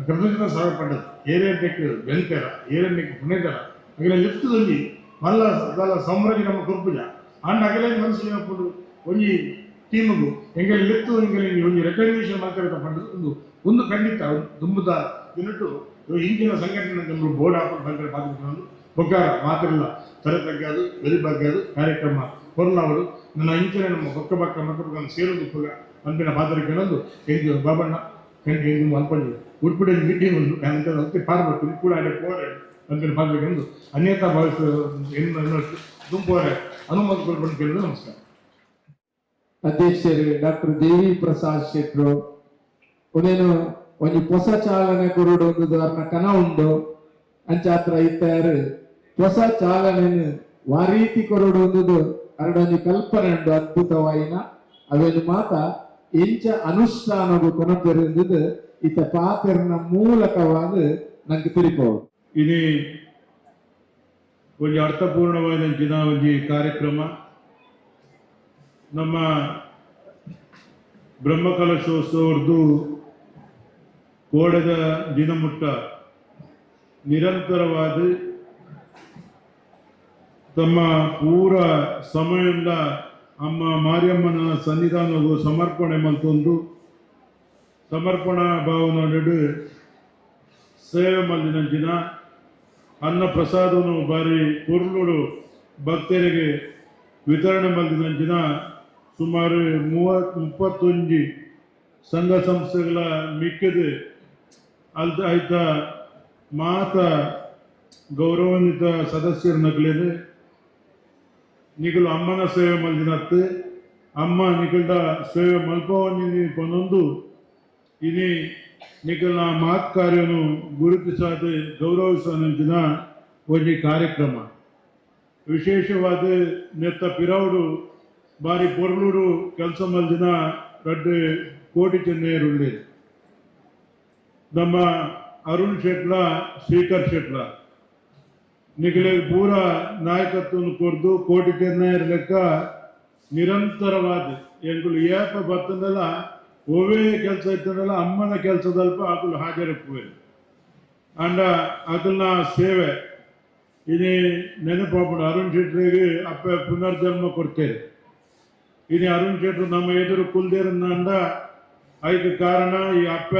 ಕೃತಜ್ಞ ಸಹಾಯ ಪಡೆದು ಏರೇಟಕ್ಕೆ ಬೆಂತೆರ ಏರಣ್ಣಕ್ಕೆ ಪುಣ್ಯದರ ಅಗಲ ಲಿಪ್ತದೊಂಜಿ ಮಲ್ಲ ಅದಲ್ಲ ಸಾಮ್ರಾಜ್ಯ ನಮ್ಮ ಕೊರ್ಪುಜ ಆಂಡ ಅಗಲೇ ಮನಸ್ಸು ಏನಪ್ಪುಡು ಒಂಜಿ ಟೀಮುಗು ಎಂಗಲಿ ಲಿಪ್ತು ಎಂಗಲಿ ಒಂಜಿ ರೆಕಗ್ನಿಷನ್ ಮಾಡ್ತಾರೆ ಪಂಡದು ಒಂದು ಒಂದು ಖಂಡಿತ ದುಂಬುದ ದಿನಟ್ಟು ಹಿಂದಿನ ಸಂಘಟನೆ ನಮ್ಮ ಬೋರ್ಡ್ ಹಾಕೊಂಡು ಬಂದರೆ ಬಾಧ್ಯತೆ ಬೊಕ್ಕಾರ ಮಾತ್ರ ತಲೆ ತಗ್ಗಾದು ಬೆಲೆ ಬಗ್ಗಾದು ಕಾರ್ಯಕ್ರಮ ಕೊರ್ಲಾವರು ನನ್ನ ಇಂಚಿನ ನಮ್ಮ ಬೊಕ್ಕ ಬಕ್ಕ ಮಕ್ಕ ಬಕ್ಕ ಸೇರೋದು ಪುಗ ಅಂಪಿನ ಪಾತ್ರಕ್ಕೆ ಎಂಜು ಬಾಬಣ್ಣ ಎಂಜು ಅನ್ಕೊಂಡು ಉಡ್ಪಿಡಿ ಮೀಟಿಂಗ್ ಉಂಟು ಅಂತ ಪಾರ್ಬೇಕು ಕೂಡ ಅಲ್ಲೇ ಪೋರೆ ಅಂಪಿನ ಪಾತ್ರಕ್ಕೆ ಒಂದು ಅನ್ಯತಾ ಭಾವಿಸ ದುಂಪೋರೆ ಅನುಮತಿ ಕೊಡ್ಕೊಂಡು ಕೇಳಿದ್ರು. ನಮಸ್ಕಾರ. ಅಧ್ಯಕ್ಷರು ಡಾಕ್ಟರ್ ದೇವಿ ಪ್ರಸಾದ್ ಶೆಟ್ರು ಉನೇನು ಒಂಜಿ ಹೊಸ ಚಾಲನೆ ಕೊರಡು ಒಂದು ಅರ್ನ ಕನ ಉಂಡು ಅಂಚಾತ್ರ ಇತ್ತಾರು ಹೊಸ ಚಾಲನೆ ವಾರೀತಿ ಕೊರಡು ಒಂದು ಅರಡೊಂಜಿ ಕಲ್ಪನೆ ಉಂಡು ಅದ್ಭುತವಾಯಿನ ಅವೇನು ಮಾತ ಇಂಚ ಅನುಷ್ಠಾನಗು ಕೊನಪೆರುಂದು ಇತ್ತ ಪಾತೆರ್ನ ಮೂಲಕವಾದ ನಂಗೆ ತಿರಿಪೋ ಇನಿ ಒಂಜಿ ಅರ್ಥಪೂರ್ಣವಾದ ದಿನ ಒಂಜಿ ಕಾರ್ಯಕ್ರಮ ನಮ್ಮ ಬ್ರಹ್ಮಕಲಶೋತ್ಸವದ್ದು ಕೋಡದ ದಿನಮುಟ್ಟ ನಿರಂತರವಾದ ತಮ್ಮ ಪೂರ ಸಮಯದ ಅಮ್ಮ ಮಾರಿಯಮ್ಮನ ಸನ್ನಿಧಾನವು ಸಮರ್ಪಣೆ ಮತ್ತೊಂದು ಸಮರ್ಪಣಾ ಭಾವನೊಡು ಸೇವೆ ಮಲ್ದಿನಂಚಿನ ಅನ್ನ ಪ್ರಸಾದನು ಬಾರಿ ಪೊರ್ಲುಡು ಭಕ್ತರಿಗೆ ವಿತರಣೆ ಮಲ್ದಿನಂಚಿನ ಸುಮಾರು 31 ಸಂಘ ಸಂಸ್ಥೆಗಳ ಮಿಕ್ಕಿದ ಅಲ್ದ ಆಯ್ತ ಮಾತ ಗೌರವಾನ್ವಿತ ಸದಸ್ಯರ ನಗಲೇನು ನಿಗಲು ಅಮ್ಮನ ಸೇವೆ ಮಲ್ದಿನತ್ತು ಅಮ್ಮ ನಿಗಲ್ದ ಸೇವೆ ಮಲ್ಪವನ್ನಿ ಪನೊಂದು ಇನಿ ನಿಗಲ್ನ ಮಾತ್ ಕಾರ್ಯನು ಗುರುತಿಸಾದ ಗೌರವಿಸಿನ ಒಂಜಿ ಕಾರ್ಯಕ್ರಮ ವಿಶೇಷವಾದ ನೆತ್ತ ಪಿರೌಡು ಬಾರಿ ಪೊರ್ಲುಡು ಕೆಲಸ ಮಲ್ದಿನ ರಡ್ಡು ಕೋಟಿ ಚೆನ್ನೆಯರುಳ್ಳಿ ನಮ್ಮ ಅರುಣ್ ಶೆಟ್ಲ ಶ್ರೀಕರ್ ಶೆಟ್ಲ ನಿಗಲೆ ಪೂರ ನಾಯಕತ್ವವನ್ನು ಕೊರ್ದು ಕೋಟಿ ಚೆನ್ನೈಯರ್ ಲೆಕ್ಕ ನಿರಂತರವಾದ ಎಂಗುಲು ಏಪ ಬತ್ತಂದಲ್ಲ ಒವೇ ಕೆಲಸ ಇತ್ತಂದಲ್ಲ ಅಮ್ಮನ ಕೆಲಸದಲ್ಪ ಆಕಲು ಹಾಜರಿಪ್ಪುವೆ ಅಂಡ ಅಕಲ್ನ ಸೇವೆ ಇನಿ ನೆನಪಾಪುಂಡು ಅರುಣ್ ಶೆಟ್ರಿಗೆ ಅಪ್ಪ ಪುನರ್ಜನ್ಮ ಕೊಡ್ತೇವೆ. ಇನಿ ಅರುಣ್ ಶೆಟ್ರು ನಮ್ಮ ಎದುರು ಕುಲ್ದೇರನ್ನ ಐದು ಕಾರಣ ಈ ಅಪ್ಪ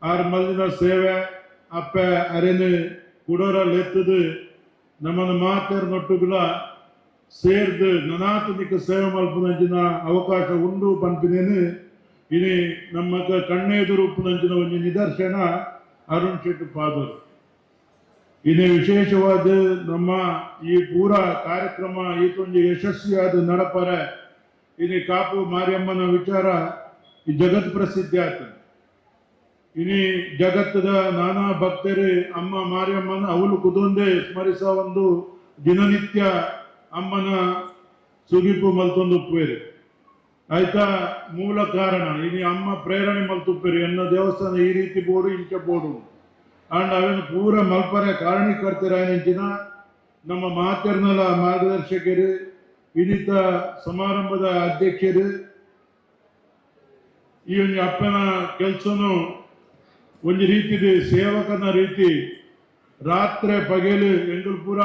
ಆರು ಮಲ್ದಿನ ಸೇವೆ ಅಪ್ಪ ಅರೆನು ಕುಡೋರಲ್ಲಿ ಎತ್ತದು ನಮ್ಮನ್ನು ಮಾತೇರ್ ನೊಟ್ಟುಗುಲ ಸೇರ್ದು ನನಾತನಿಕ ಸೇವೆ ಮಲ್ಪುನಂಚಿನ ಅವಕಾಶ ಉಂಡು ಪನ್ಪಿನೇನು ಇನಿ ನಮ್ಮ ಕಣ್ಣೆದುರು ಉಪ್ಪುನಂಚಿನ ಒಂದು ನಿದರ್ಶನ ಅರುಣ್ ಶೆಟ್ಟಿ ಪಾದೂರು. ಇನಿ ವಿಶೇಷವಾದ ನಮ್ಮ ಈ ಪೂರ ಕಾರ್ಯಕ್ರಮ ಈತೊಂದು ಯಶಸ್ವಿಯಾದ ನಡಪರೆ ಇನಿ ಕಾಪು ಮಾರಿಯಮ್ಮನ ವಿಚಾರ ಈ ಜಗತ್ ಪ್ರಸಿದ್ಧಿ ಆತ. ಇನಿ ಜಗತ್ತದ ನಾನಾ ಭಕ್ತರು ಅಮ್ಮ ಮಾರಿಯಮ್ಮನ ಅವಳು ಕುದೊಂದೇ ಸ್ಮರಿಸ ಒಂದು ದಿನನಿತ್ಯ ಅಮ್ಮನ ಸುಗಿಪು ಮಲ್ತೊಂದು ಉಪ್ಪುವೇರು ಆಯ್ತಾ ಮೂಲ ಕಾರಣ ಇನಿ ಅಮ್ಮ ಪ್ರೇರಣೆ ಮಲ್ತುಪ್ಪೇರು ಎನ್ನ ದೇವಸ್ಥಾನ ಈ ರೀತಿ ಬೋಡು ಇಂಚ ಬೋಡು ಅಂಡ್ ಅವೇನು ಪೂರ ಮಲ್ಪರೆ ಕಾರಣೀಕರ್ತರಾಯಂಚಿನ ನಮ್ಮ ಮಾತೆರ್ನಲ ಮಾರ್ಗದರ್ಶಕರು ಇನ್ನಿತ ಸಮಾರಂಭದ ಅಧ್ಯಕ್ಷರು ಈ ಒಂದು ಅಪ್ಪನ ಕೆಲಸನು ಒಂದು ರೀತಿದ ಸೇವಕನ ರೀತಿ ರಾತ್ರಿ ಪಗಲು ಎಂಗುಲು ಪೂರ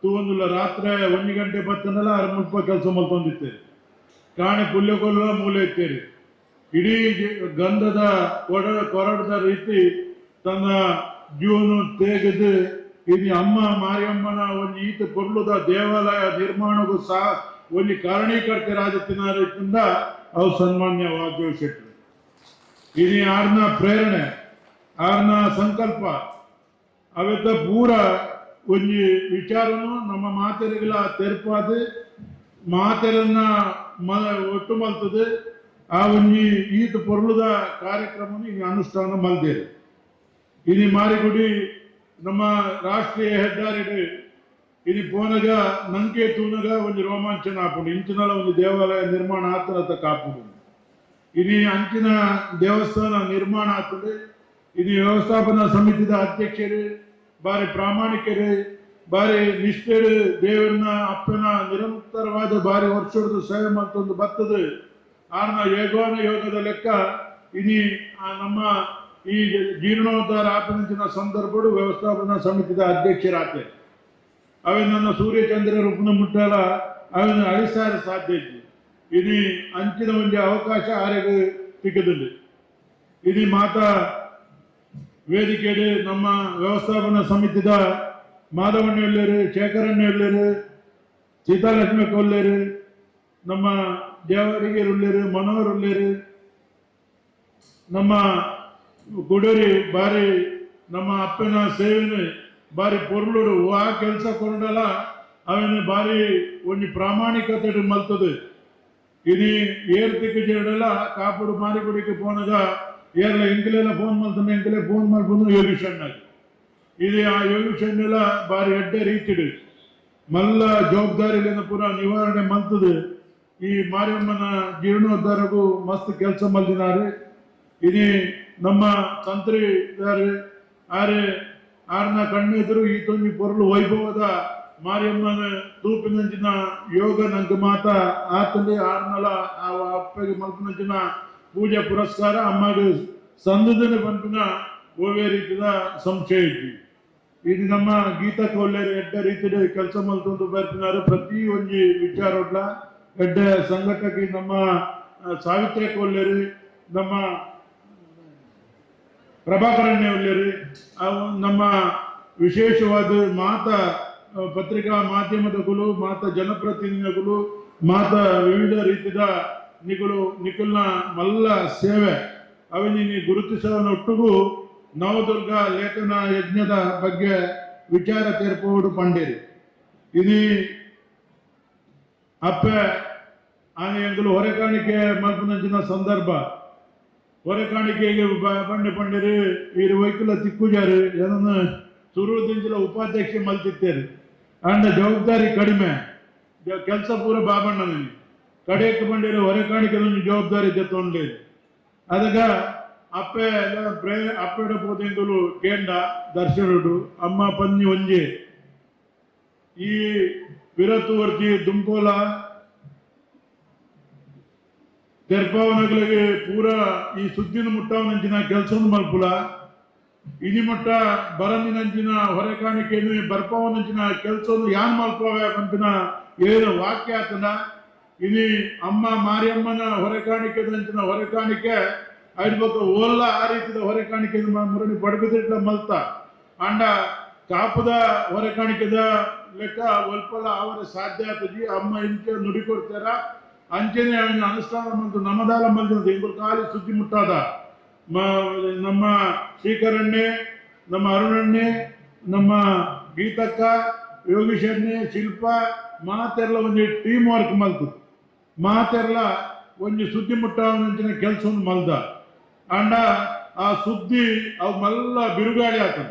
ತೂವೊಂದುಲ್ಲ ರಾತ್ರಿ 1 ಗಂಟೆ ಬತ್ತನಲ್ಲ ಅರ ಮುಲ್ಪ ಕೆಲಸ ಮಲ್ತೊಂದಿತ್ತೇವೆ ಕಾಣೆ ಪುಲ್ಯಕೊಲ್ಲ ಮೂಲೆ ಇತ್ತೇರಿ ಇಡೀ ಗಂಧದ ಕೊರಡದ ರೀತಿ ತನ್ನ ಜೀವನ ತೆಗೆದು ಇದು ಅಮ್ಮ ಮಾರಿಯಮ್ಮನ ಒಂದು ಈತ ಕೊರ್ಲುದ ದೇವಾಲಯ ನಿರ್ಮಾಣಕ್ಕೂ ಸಹ ಒಂದು ಕಾರಣೀಕರ್ತರಾಜತ್ತಿನ ಅವು ಸನ್ಮಾನ್ಯ ವಾಸುದೇವ ಶೆಟ್ಟರು. ಇದು ಆರ್ನ ಪ್ರೇರಣೆ ಆರ್ನ ಸಂಕಲ್ಪ ಅವೆತ್ತ ಪೂರ ಒಂದು ವಿಚಾರನು ನಮ್ಮ ಮಾತೆರಿಗಳ ತೆರಪಾದ ಮಾತೆರನ್ನ ಒಟ್ಟು ಮಲ್ತದೆ ಆ ಒಂದು ಈತ ಪೊರ್ಲುದ ಕಾರ್ಯಕ್ರಮವನ್ನು ಈಗ ಅನುಷ್ಠಾನ ಮಲ್ದೇರು. ಇನಿ ಮಾರಿಗುಡಿ ನಮ್ಮ ರಾಷ್ಟ್ರೀಯ ಹೆದ್ದಾರಿ ಇನಿ ಪೋನಗ ನಂಕೆ ತೂನಗ ಒಂದು ರೋಮಾಂಚನ ಆಪುಂಡು ಇಂಚಿನಲ ಒಂದು ದೇವಾಲಯ ನಿರ್ಮಾಣ ಆತನತ ಕಾಪುಂಡು ಇನಿ ಅಂಚಿನ ದೇವಸ್ಥಾನ ನಿರ್ಮಾಣ ಆಗ್ತದೆ. ಇನಿ ವ್ಯವಸ್ಥಾಪನಾ ಸಮಿತಿದ ಅಧ್ಯಕ್ಷರು ಬಾರಿ ಪ್ರಾಮಾಣಿಕರು ಬಾರಿ ನಿಷ್ಠರು ದೇವರನ್ನ ಅಪ್ಪನ ನಿರಂತರವಾದ ಬಾರಿ ವರ್ಷದ ಸೇವೆ ಮತ್ತೊಂದು ಬರ್ತದೆ ಆರ್ನ ಯೋಗಾನ ಯೋಗದ ಲೆಕ್ಕ ಇನಿ ನಮ್ಮ ಈ ಜೀರ್ಣೋದ್ಧಾರ ಆಪನಂಚಿನ ಸಂದರ್ಭಡು ವ್ಯವಸ್ಥಾಪನಾ ಸಮಿತಿದ ಅಧ್ಯಕ್ಷರಾತೆ ಅವೇ ನನ್ನ ಸೂರ್ಯಚಂದ್ರ ರೂಪನ ಮುಟ್ಟಲ ಅವನ ಅಳಿಸಾರ ಸಾಧ್ಯ ಇತ್ತು. ಇನಿ ಅಂಚಿನ ಒಂದು ಅವಕಾಶ ಆರೆಗೆ ಸಿಕ್ಕದಿಲ್ಲ. ಇನಿ ಮಾತಾ ವೇದಿಕೆಯಲ್ಲಿ ನಮ್ಮ ವ್ಯವಸ್ಥಾಪನಾ ಸಮಿತಿದ ಮಾಧವಣ್ಣ ಶೇಖರಣ್ಣ ಸೀತಾಲಕ್ಷ್ಮಿ ಕೊಲ್ಲೇರು ನಮ್ಮ ದೇವರಿಗೆರುಳ್ಳೇರು ಮನೋಹರ್ ಉಳ್ಳೇರು ನಮ್ಮ ಗುಡೂರಿ ಬಾರಿ ನಮ್ಮ ಅಪ್ಪನ ಸೇವೆನು ಬಾರಿ ಪೊರ್ಲುಡು ಆ ಕೆಲಸ ಕೊಂಡಲ್ಲ ಅವನು ಬಾರಿ ಒಂದು ಪ್ರಾಮಾಣಿಕತೆ ಮಲ್ತದೆ. ಇನಿ ಏರ್ತಿಕ್ಕೆ ಜೇಡಲ್ಲ ಕಾಪುಡು ಮಾರಿಗುಡಿಗೆ ಪೋನಗ ಏರ್ಲ ಎಂಕಲೆಲ್ಲ ಫೋನ್ ಮಲ್ತಾನೆ ಎಂಕಲೆ ಫೋನ್ ಮಲ್ಪೊಂದು ಯೋಗೀಶಣ್ಣಾಗಿ ಇದು ಆ ಯೋಗೀಶಣ್ಣೆಲ್ಲ ಬಾರಿ ಎಡ್ಡೆ ರೀತಿಡು ಮಲ್ಲ ಜವಾಬ್ದಾರಿಗಳಿಂದ ಪೂರ ನಿವಾರಣೆ ಮಲ್ತದೆ. ಈ ಮಾರಿಯಮ್ಮನ ಜೀರ್ಣೋದ್ಧಾರಕ್ಕೂ ಮಸ್ತ್ ಕೆಲಸ ಮಲ್ದಿನಾರು. ಇನಿ ನಮ್ಮ ತಂತ್ರಿದಾರು ಆರೆ ಆರ್ನ ಕಣ್ಣೆದುರು ಈ ತೊಂಜಿ ಪೊರ್ಲು ವೈಭವದ ಮಾರಿಯಮ್ಮನ ತೂಪಿನಂಚಿನ ಯೋಗ ನಂಗೆ ಮಾತ ಆತಂದೆ ಆರ್ನಲ ಆ ಅಪ್ಪಗೆ ಮಲ್ಪನಂಚಿನ ಪೂಜೆ ಪುರಸ್ಕಾರ ಅಮ್ಮಗೆ ಸಂದದನೆ ಪನ್ಪಿನ ಓವೇ ರೀತಿಯ ಸಂಶಯ ಇದ್ವಿ. ಇದು ನಮ್ಮ ಗೀತಾ ಕೌಲ್ಯರು ಎಡ್ಡ ರೀತಿಯ ಕೆಲಸ ಮಲ್ತೊಂದು ಬರ್ತಿದ್ದಾರೆ ಪ್ರತಿ ಒಂಜಿ ವಿಚಾರೊಡ್ಲ ಎಡ್ಡ ಸಂಘಟಕಿ ನಮ್ಮ ಸಾವಿತ್ರಿ ಕೌಲ್ಯರು ನಮ್ಮ ಪ್ರಭಾಕರಣ್ಯ ಉಳ್ಳೇರು ನಮ್ಮ ವಿಶೇಷವಾದ ಮಾತ ಪತ್ರಿಕಾ ಮಾಧ್ಯಮದಗಳು ಮಾತ ಜನಪ್ರತಿನಿಧಿಗಳು ಮಾತ ವಿವಿಧ ರೀತಿಯ ನಿಗಳು ನಿಖಲ್ನ ಮಲ್ಲ ಸೇವೆ ಅವನಿ ಗುರುತಿಸುವನೊಟ್ಟಿಗೂ ನವದುರ್ಗ ಲೇಖನ ಯಜ್ಞದ ಬಗ್ಗೆ ವಿಚಾರ ತೀರ್ಪೋಡು ಪಂಡೇರಿ. ಇದು ಅಪ್ಪೆ ಆನೆ ಎಂಕುಲು ಹೊರೆಕಾಣಿಕೆ ಮಲ್ಪುನಂಚಿನ ಸಂದರ್ಭ ಹೊರೆಕಾಣಿಕೆಗೆ ಪಂಡೆ ಪಂಡೇರಿ ಈರು ವೈಕುಲ ತಿಕ್ಕುಜಾರು ಏನನ್ನು ಸುರುದಿಂಚಿಲ ಉಪಾಧ್ಯಕ್ಷ ಮಲ್ತಿತ್ತೇರಿ ಅಂಡ ಜವಾಬ್ದಾರಿ ಕಡಿಮೆ ಕೆಲಸ ಪೂರ ಬಾಬಣ್ಣನಿ ಕಡೆಯಕ್ಕೆ ಬಂಡೇರಿ ಹೊರೆಕಾಣಿಕೆ ಜವಾಬ್ದಾರಿ ಜೊತೆ ಅದಕ್ಕ ಅಪ್ಪೆ ಅಪ್ಪೆಡ ಪೋತೆಂಕುಲು ಕೇಂಡ ದರ್ಶನುಡು ಅಮ್ಮ ಪನ್ನಿ ಒಂಜಿ ಈ ವಿರತುವರ್ತಿ ದುಂಕೋಲ ತೆರ್ಪಾವನಗಳಿಗೆ ಪೂರ ಈ ಸುದ್ದಿನ ಮುಟ್ಟಾವನಂಚಿನ ಕೆಲಸವನ್ನು ಮಲ್ಪುಲ ಇನಿ ಮಟ್ಟ ಬರನಿನಂಚಿನ ಹೊರೆಕಾಣಿಕೆಯನ್ನು ಬರ್ಪಾವನಂಚಿನ ಕೆಲಸವನ್ನು ಯಾನ್ ಮಲ್ಪವೆ ಪಂಪಿನ ಏನು ವಾಕ್ಯ ಆತನ ಇನಿ ಅಮ್ಮ ಮಾರಿಯಮ್ಮನ ಹೊರೆಕಾಣಿಕೆದಂಚಿನ ಹೊರೆಕಾಣಿಕೆ ಐಡ್ಬೇಕು ಓಲ್ಲ ಆ ರೀತಿಯ ಹೊರೆಕಾಣಿಕೆ ಮುರಣಿ ಪಡಬಿದ್ರಿಟ್ಲ ಮಲ್ತ ಅಂಡ ಕಾಪದ ಹೊರೆಕಾಣಿಕೆದ ಲೆಕ್ಕ ಒಲ್ಪಲ ಅವರ ಸಾಧ್ಯ ಆತಜಿ ಅಮ್ಮ ಇಂಚೆ ನುಡಿ ಕೊಡ್ತಾರ ಅಂಚೆನೆ ಅವನ ಅನುಷ್ಠಾನ ಮಂತು ನಮದಾಲ ಮಲ್ದ ಇಂಗುಲ್ ಖಾಲಿ ಸುದ್ದಿ ಮುಟ್ಟಾದ ನಮ್ಮ ಶ್ರೀಕರಣ್ಣೆ ನಮ್ಮ ಅರುಣಣ್ಣೆ ನಮ್ಮ ಗೀತಕ್ಕ ಯೋಗೀಶಣ್ಣೆ ಶಿಲ್ಪ ಮಾತೆಲ್ಲ ಒಂದು ಟೀಮ್ ವರ್ಕ್ ಮಲ್ತು ಮಾತೆಲ್ಲ ಒಂದು ಸುದ್ದಿ ಮುಟ್ಟಾವನಂಚಿನ ಕೆಲಸವನ್ನು ಮಲ್ದ ಅಂಡ ಆ ಸುದ್ದಿ ಅವು ಮಲ್ಲ ಬಿರುಗಾಳಿ ಆತನ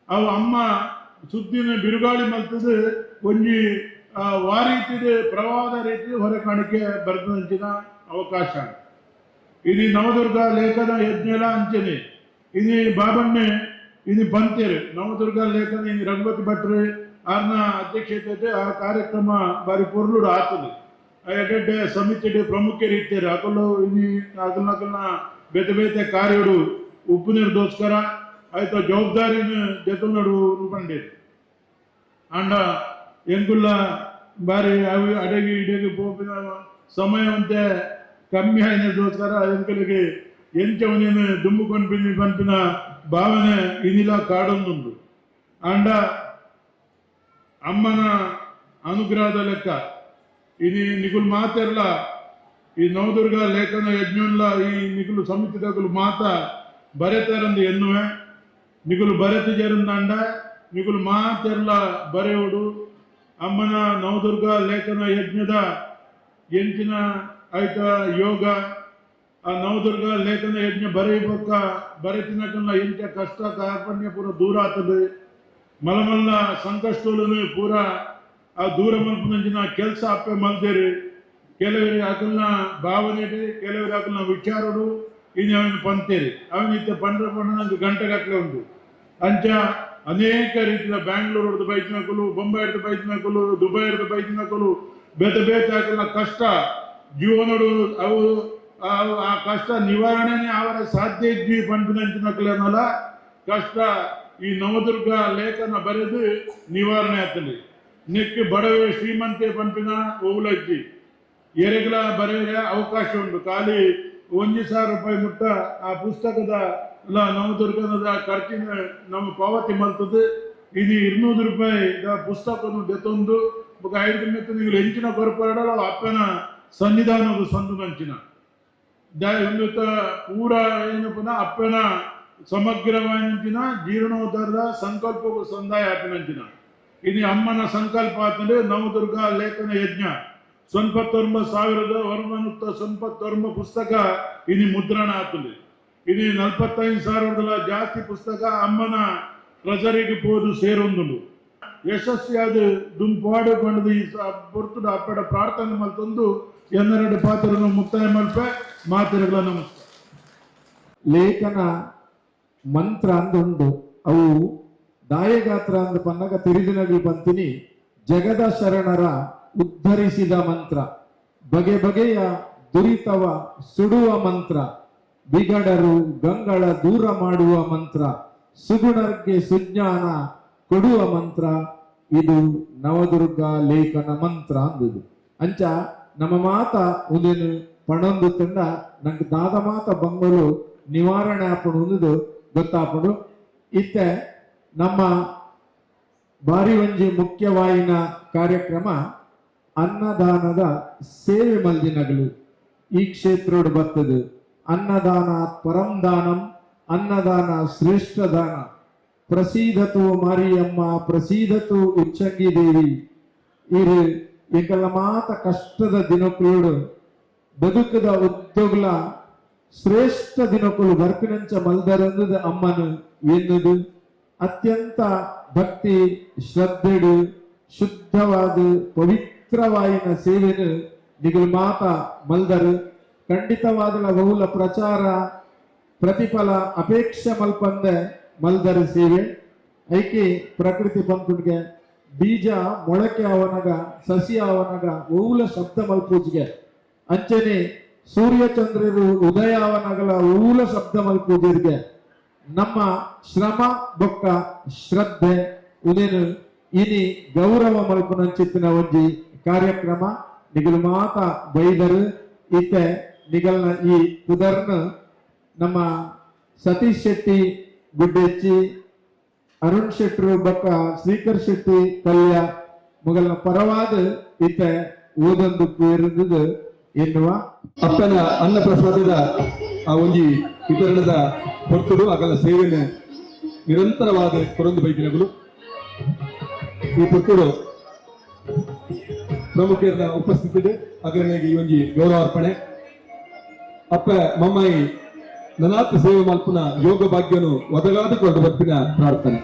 ಅವು ಅಮ್ಮ ಸುದ್ದಿನ ಬಿರುಗಾಳಿ ಮಲ್ತದ ಒಂಜಿ ವಾರೀತಿದೆ ಪ್ರವಾಹದ ರೀತಿ ಹೊರಕಾಣಿಕೆ ಬರ್ತದಂಚಿನ ಅವಕಾಶ. ಇದು ನವದುರ್ಗ ಲೇಖನ ಯಜ್ಞಲ ಅಂಚನೆ ಇದು ಬಾಬಣ್ಣೆ ಇದು ಬಂತೇರು ನವದುರ್ಗ ಲೇಖನ ಇದು ರಘುಪತಿ ಭಟ್ರು ಆರ್ನ ಅಧ್ಯಕ್ಷತೆ ಆ ಕಾರ್ಯಕ್ರಮ ಬಾರಿ ಪೊರ್ಲುಡು ಆತದೆ. ಎಡ್ಡೆ ಸಮಿತಿ ಪ್ರಮುಖರು ಇರ್ತಾರೆ ಅಕಲು ಇನಿ ಅಕಲ್ನ ಬೇತೆ ಬೇತೆ ಕಾರ್ಯಡು ಉಪ್ಪು ನೀರುದೋಸ್ಕರ ಆಯ್ತು ಜವಾಬ್ದಾರಿನ ಜೊತೆ ರೂಪಂಡೇರು ಅಂಡ ಎಂಕುಲ್ಲ ಬಾರಿ ಅವು ಅಡಗಿ ಇಡಗಿ ಪೋಪಿನ ಸಮಯವಂತೆ ಕಮ್ಮಿ ಆಯ್ನದೋಸ್ಕರ ಎಂಕಲಿಗೆ ಎಂಚವನೇನು ದುಮ್ಮು ಕೊಂಡ್ಪಿನಿ ಪನ್ಪಿನ ಭಾವನೆ ಇನಿಲ ಕಾಡೊಂದುಂಡು. ಅಂಡ ಅಮ್ಮನ ಅನುಗ್ರಹದ ಲೆಕ್ಕ ಇನಿ ನಿಗುಲ್ ಮಾತೆರ್ಲ ಈ ನವದುರ್ಗ ಲೇಖನ ಯಜ್ಞನ್ಲ ಈ ನಿಗುಲು ಸಮಿತಿದಗುಲು ಮಾತ ಬರೆತಾರಂದು ಎನ್ನುವೆ ನಿಗುಲು ಬರೆತು ಜೇರಂದಂಡ ನಿಗುಲು ಮಾತೆರ್ಲ ಬರೆಯೋಡು ಅಮ್ಮನ ನವದುರ್ಗ ಲೇಖನ ಯಜ್ಞದ ಎಂಚಿನ ಆಯ್ತ ಯೋಗ ಆ ನವದುರ್ಗ ಲೇಖನ ಯಜ್ಞ ಬರೆಯಬೊಕ್ಕ ಬರೆತಿನಕಲ್ಲ ಎಂಚ ಕಷ್ಟ ಕಾರ್ಪಣ್ಯ ಪೂರ ದೂರ ಆತದೆ ಮಲಮಲ್ಲ ಸಂಕಷ್ಟಗಳನ್ನು ಪೂರ ಆ ದೂರ ಮಲ್ಪುನಂಚಿನ ಕೆಲಸ ಅಪ್ಪೆ ಮಲ್ದೇರಿ ಕೆಲವರು ಅಕಲ್ನ ಭಾವನೆ ಕೆಲವರು ಅಕಲ್ನ ವಿಚಾರಡು ಇನ್ನು ಅವನು ಪಂತೇರಿ ಅವನಿತ್ತ ಪಂಡ್ರ ಪಂಡ ಗಂಟೆಗಟ್ಟಲೆ ಉಂಟು. ಅಂಚ ಅನೇಕ ರೀತಿಯ ಬ್ಯಾಂಗ್ಳೂರ್ದು ಬೈತಿನಕಲು ಬೊಂಬೈರ್ದು ಬೈತಿನಕಲು ದುಬೈರ್ದು ಬೈತಿನಕಲು ಬೇತೆ ಬೇತೆ ಅಕಲ್ನ ಕಷ್ಟ ಜೀವನಡು ಅವು ಆ ಕಷ್ಟ ನಿವಾರಣೆನೇ ಅವರ ಸಾಧ್ಯ ಇದ್ವಿ ಪಂಪಿನಂಚಿನಕಲೇನಲ್ಲ ಕಷ್ಟ ಈ ನವದುರ್ಗ ಲೇಖನ ಬರೆದು ನಿವಾರಣೆ ಆಗ್ತದೆ. ನೆಕ್ಕು ಬಡವೆ ಶ್ರೀಮಂತೆ ಪಂಪಿನ ಓಲಜ್ಜಿ ಎರೆಗಳ ಬರೆಯ ಅವಕಾಶ ಉಂಟು. ಖಾಲಿ 1,000 ರೂಪಾಯಿ ಮುಟ್ಟ ಆ ಪುಸ್ತಕದ ನವದುರ್ಗದ ಖರ್ಚಿನ ನಮ್ಮ ಪಾವತಿ ಮಲ್ತದೆ. ಇದು 200 ರೂಪಾಯಿ ಪುಸ್ತಕವನ್ನು ದೆತ್ತೊಂದು ಬೊಕ ಐದು ಮೆತ್ತ ನೀವು ಹೆಂಚಿನ ಕೊರಪಡಲ ಅಪ್ಪನ ಸನ್ನಿಧಾನದ ಸಂದು ನಂಚಿನ ಪೂರ ಏನಪ್ಪನ ಅಪ್ಪನ ಸಮಗ್ರವಾದಂಚಿನ ಜೀರ್ಣೋದ್ಧಾರದ ಸಂಕಲ್ಪಕ್ಕೂ ಸಂದಾಯ ಅಪ್ಪನಂಚಿನ ಇದು ಅಮ್ಮನ ಸಂಕಲ್ಪ ಆತಂದ್ರೆ ನವದುರ್ಗ ಲೇಖನ ಯಜ್ಞ 9,999 ಪುಸ್ತಕ ಇದು ಮುದ್ರಣ ಆತದೆ. ಇದು 45,000 ಜಾಸ್ತಿ ಪುಸ್ತಕ ಅಮ್ಮನ ಟ್ರೆಜರಿಗೆ ಪೋದು ಸೇರೊಂದುಂಡು. ಯಶಸ್ವಿಯಾದ ದುಂಪಾಡು ಪಂಡದು ಈ ಪೊರ್ತುಡು ಅಪ್ಪಡ ಪ್ರಾರ್ಥನೆ ಮಲ್ತೊಂದು ಎನ್ನೆರಡು ಪಾತ್ರವನ್ನು ಮುಕ್ತಾಯ ಮಲ್ಪೆ ಮಾತುಗಳ ನಮಸ್ಕಾರ. ಲೇಖನ ಮಂತ್ರ ಅಂದುಂಡು ಅವು ದಾಯಗಾತ್ರ ಅಂದ ಪನ್ನಗ ತಿರುದಿನಗಿ ಬಂತಿನಿ ಜಗದ ಶರಣರ ಉದ್ಧರಿಸಿದ ಮಂತ್ರ, ಬಗೆ ಬಗೆಯ ದುರಿತವ ಸುಡುವ ಮಂತ್ರ, ಬಿಗಡರು ಗಂಗಳ ದೂರ ಮಾಡುವ ಮಂತ್ರ, ಸುಗುಣರ್ಗೆ ಸುಜ್ಞಾನ ಕೊಡುವ ಮಂತ್ರ, ಇದು ನವದುರ್ಗ ಲೇಖನ ಮಂತ್ರ ಅಂದುದು. ಅಂಚ ನಮ್ಮ ಮಾತ ಉಂದೇನು ಪಣೊಂದು ತಂಡ ನಂಗೆ ದಾದ ಮಾತ ಬಂಗಲು ನಿವಾರಣೆ ಆಪಣ ಉಂದುದು. ಗೊತ್ತಾಪುಂಡು. ಇತ್ತೆ ನಮ್ಮ ಬಾರಿ ಒಂಜಿ ಮುಖ್ಯವಾಯಿನ ಕಾರ್ಯಕ್ರಮ ಅನ್ನದಾನದ ಸೇವೆ ಮಲ್ದಿನಗಲು ಈ ಕ್ಷೇತ್ರೋಡು ಬರ್ತದೆ. ಅನ್ನದಾನ ಪರಂದಾನಂ, ಅನ್ನದಾನ ಶ್ರೇಷ್ಠ ದಾನ. ಪ್ರಸೀದತು ಮಾರಿಯಮ್ಮ, ಪ್ರಸೀದತು ಉಚ್ಚಂಗಿ ದೇವಿ. ಇರು ಎಂಕಲ್ಲ ಮಾತ ಕಷ್ಟದ ದಿನಕ್ಕುಲೋಡು ಬದುಕದ ಉದ್ಯೋಗ್ಲ ಶ್ರೇಷ್ಠ ದಿನಕ್ಕುಲು ಬರ್ಪಿನಂಚ ಮಲ್ದರಂದದ ಅಮ್ಮನು ಎನ್ನುದು ಅತ್ಯಂತ ಭಕ್ತಿ ಶ್ರದ್ಧೆಡು ಶುದ್ಧವಾದ ಪವಿತ್ರವಾಯಿನ ಸೇವೆನು ನಿಗಲು ಮಾತ ಮಲ್ದರು. ಖಂಡಿತವಾದಲ ಬಹುಲ ಪ್ರಚಾರ ಪ್ರತಿಫಲ ಅಪೇಕ್ಷೆ ಮಲ್ಪಂದೆ ಮಲ್ದರ ಸೇವೆ. ಐಕೆ ಪ್ರಕೃತಿ ಪಂಪುಣಿಗೆ ಬೀಜ ಮೊಳಕೆ ಅವನಗ ಸಸಿ ಅವನಗ ಬಹುಲ ಶಬ್ದ ಮಲ್ಪೂಜಿಗೆ ಅಂಚನೆ ಸೂರ್ಯಚಂದ್ರರು ಉದಯ ಅವನಗಲ ಊಲ ಶಬ್ದ ಮಲ್ಪೂಜಿಗೆ ನಮ್ಮ ಶ್ರಮ ಬೊಕ್ಕ ಶ್ರದ್ಧೆ ಉದೇನು ಇನಿ ಗೌರವ ಮಲ್ಪುನಂಚಿತ್ತಿನ ಒಂಜಿ ಕಾರ್ಯಕ್ರಮ ನಿಗಲು ಮಾತ ಬೈದರು. ಇತ್ತೆ ನಿಗಲ್ನ ಈ ಪುದರ್ನ ನಮ್ಮ ಸತೀಶ್ ಶೆಟ್ಟಿ ಗುಡ್ಡೆಚ್ಚಿ, ಅರುಣ್ ಶೆಟ್ರು ಬೊಕ್ಕ ಶ್ರೀಕರ್ ಶೆಟ್ಟಿ ಕಲ್ಯ ಮೊಗಲ್ನ ಪರವಾದ ಇತ್ತೆ ಓದೊಂದು ಇರುವುದು ಎನ್ನುವ ಅಪ್ಪನ ಅನ್ನಪ್ರಸಾದದ ಆ ಒಂಜಿ ವಿತರಣದ ಹೊರ್ತುಡು ಅಗಲ ಸೇವೆಯನ್ನು ನಿರಂತರವಾದ ಕೊರೊಂದು ಬೈದಿನಗಳು. ಈ ಪೊರ್ತುಡು ಪ್ರಮುಖರ ಉಪಸ್ಥಿತಿದೆ ಅಗಲನಿಗೆ ಈ ಒಂಜಿ ಗೌರವಾರ್ಪಣೆ. ಅಪ್ಪ ಮಮ್ಮಾಯಿ ನನಾತ್ ಸೇವೆ ಮಲ್ಪುನ ಯೋಗ ಭಾಗ್ಯನು ಒದಗಾದುಕೊಂಡು ಬರ್ಪಿನ ಪ್ರಾರ್ಥನೆ.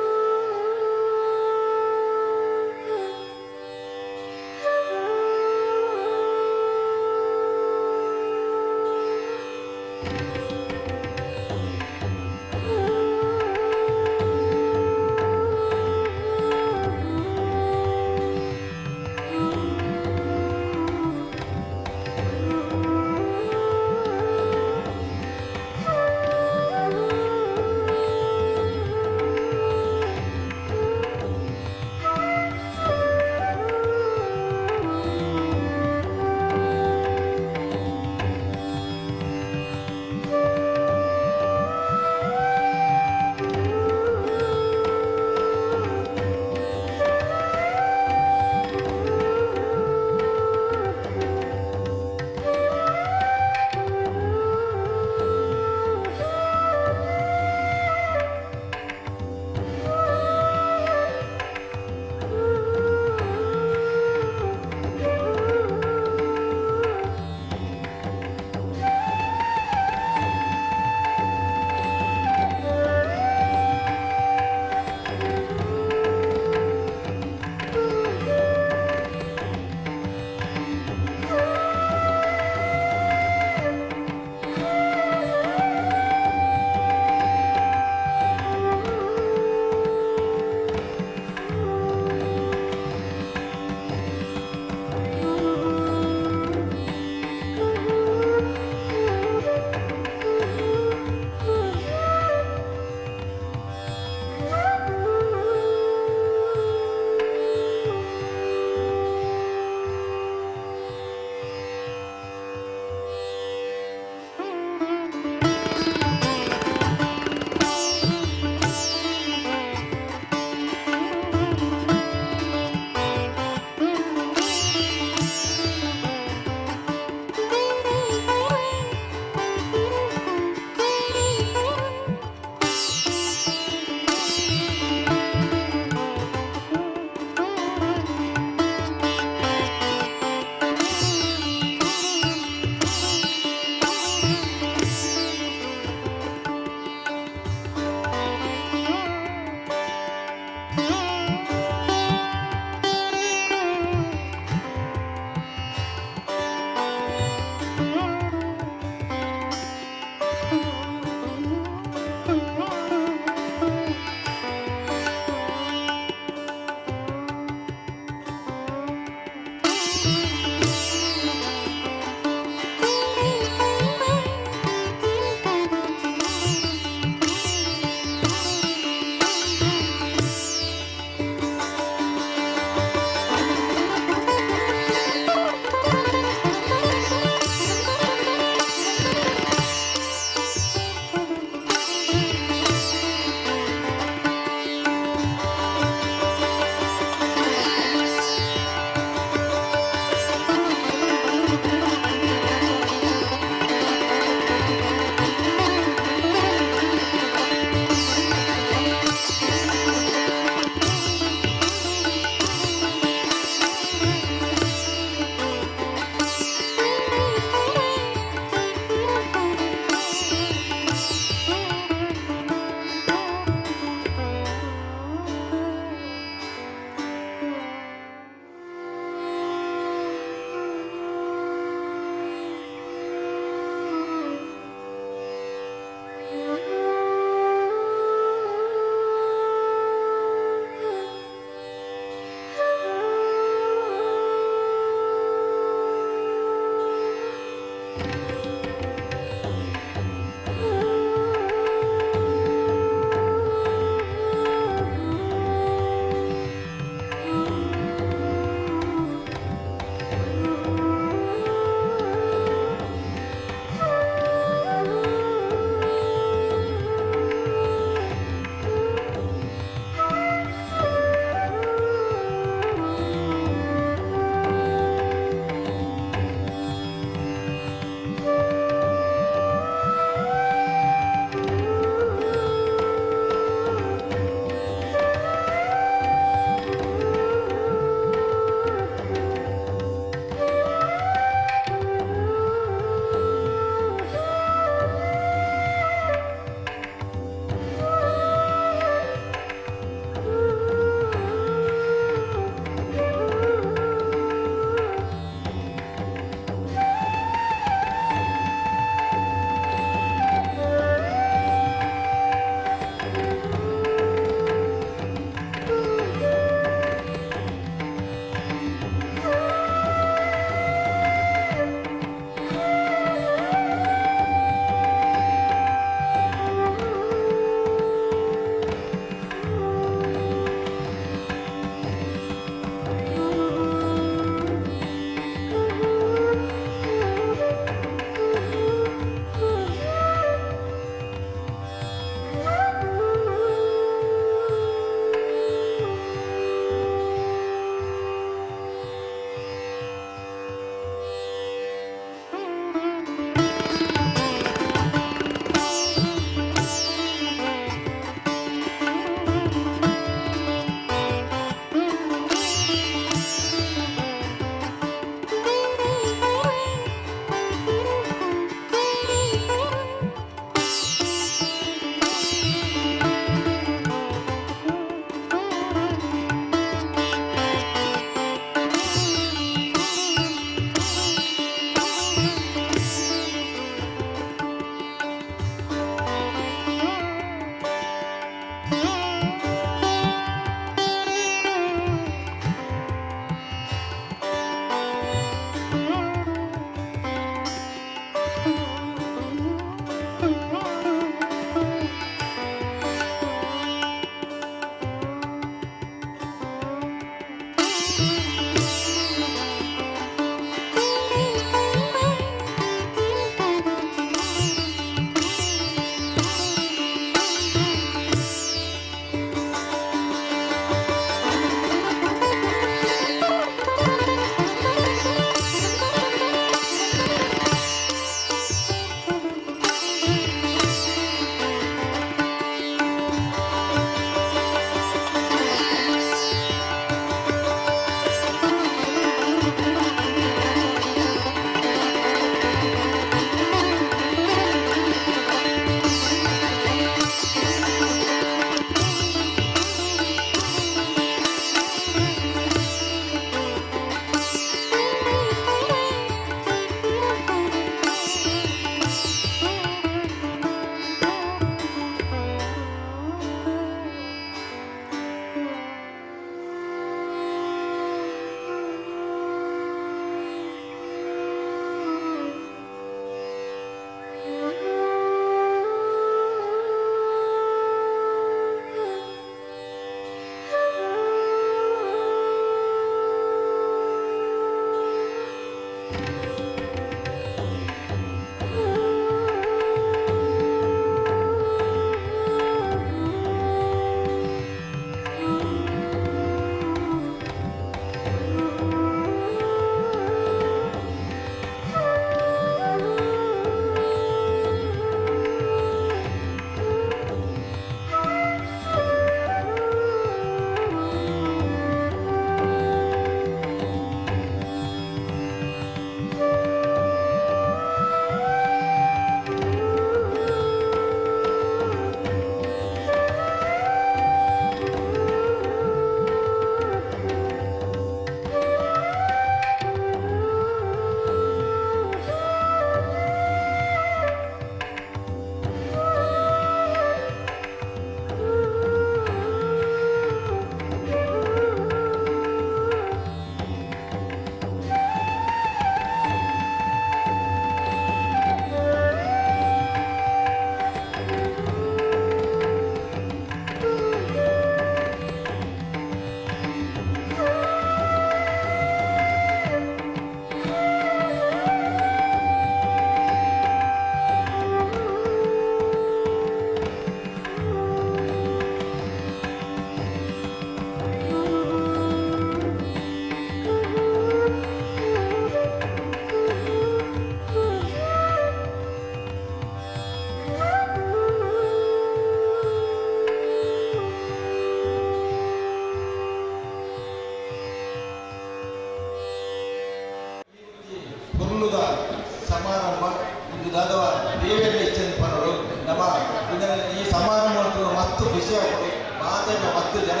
ಮಾತೆಲ್ಲ 10 ಜನ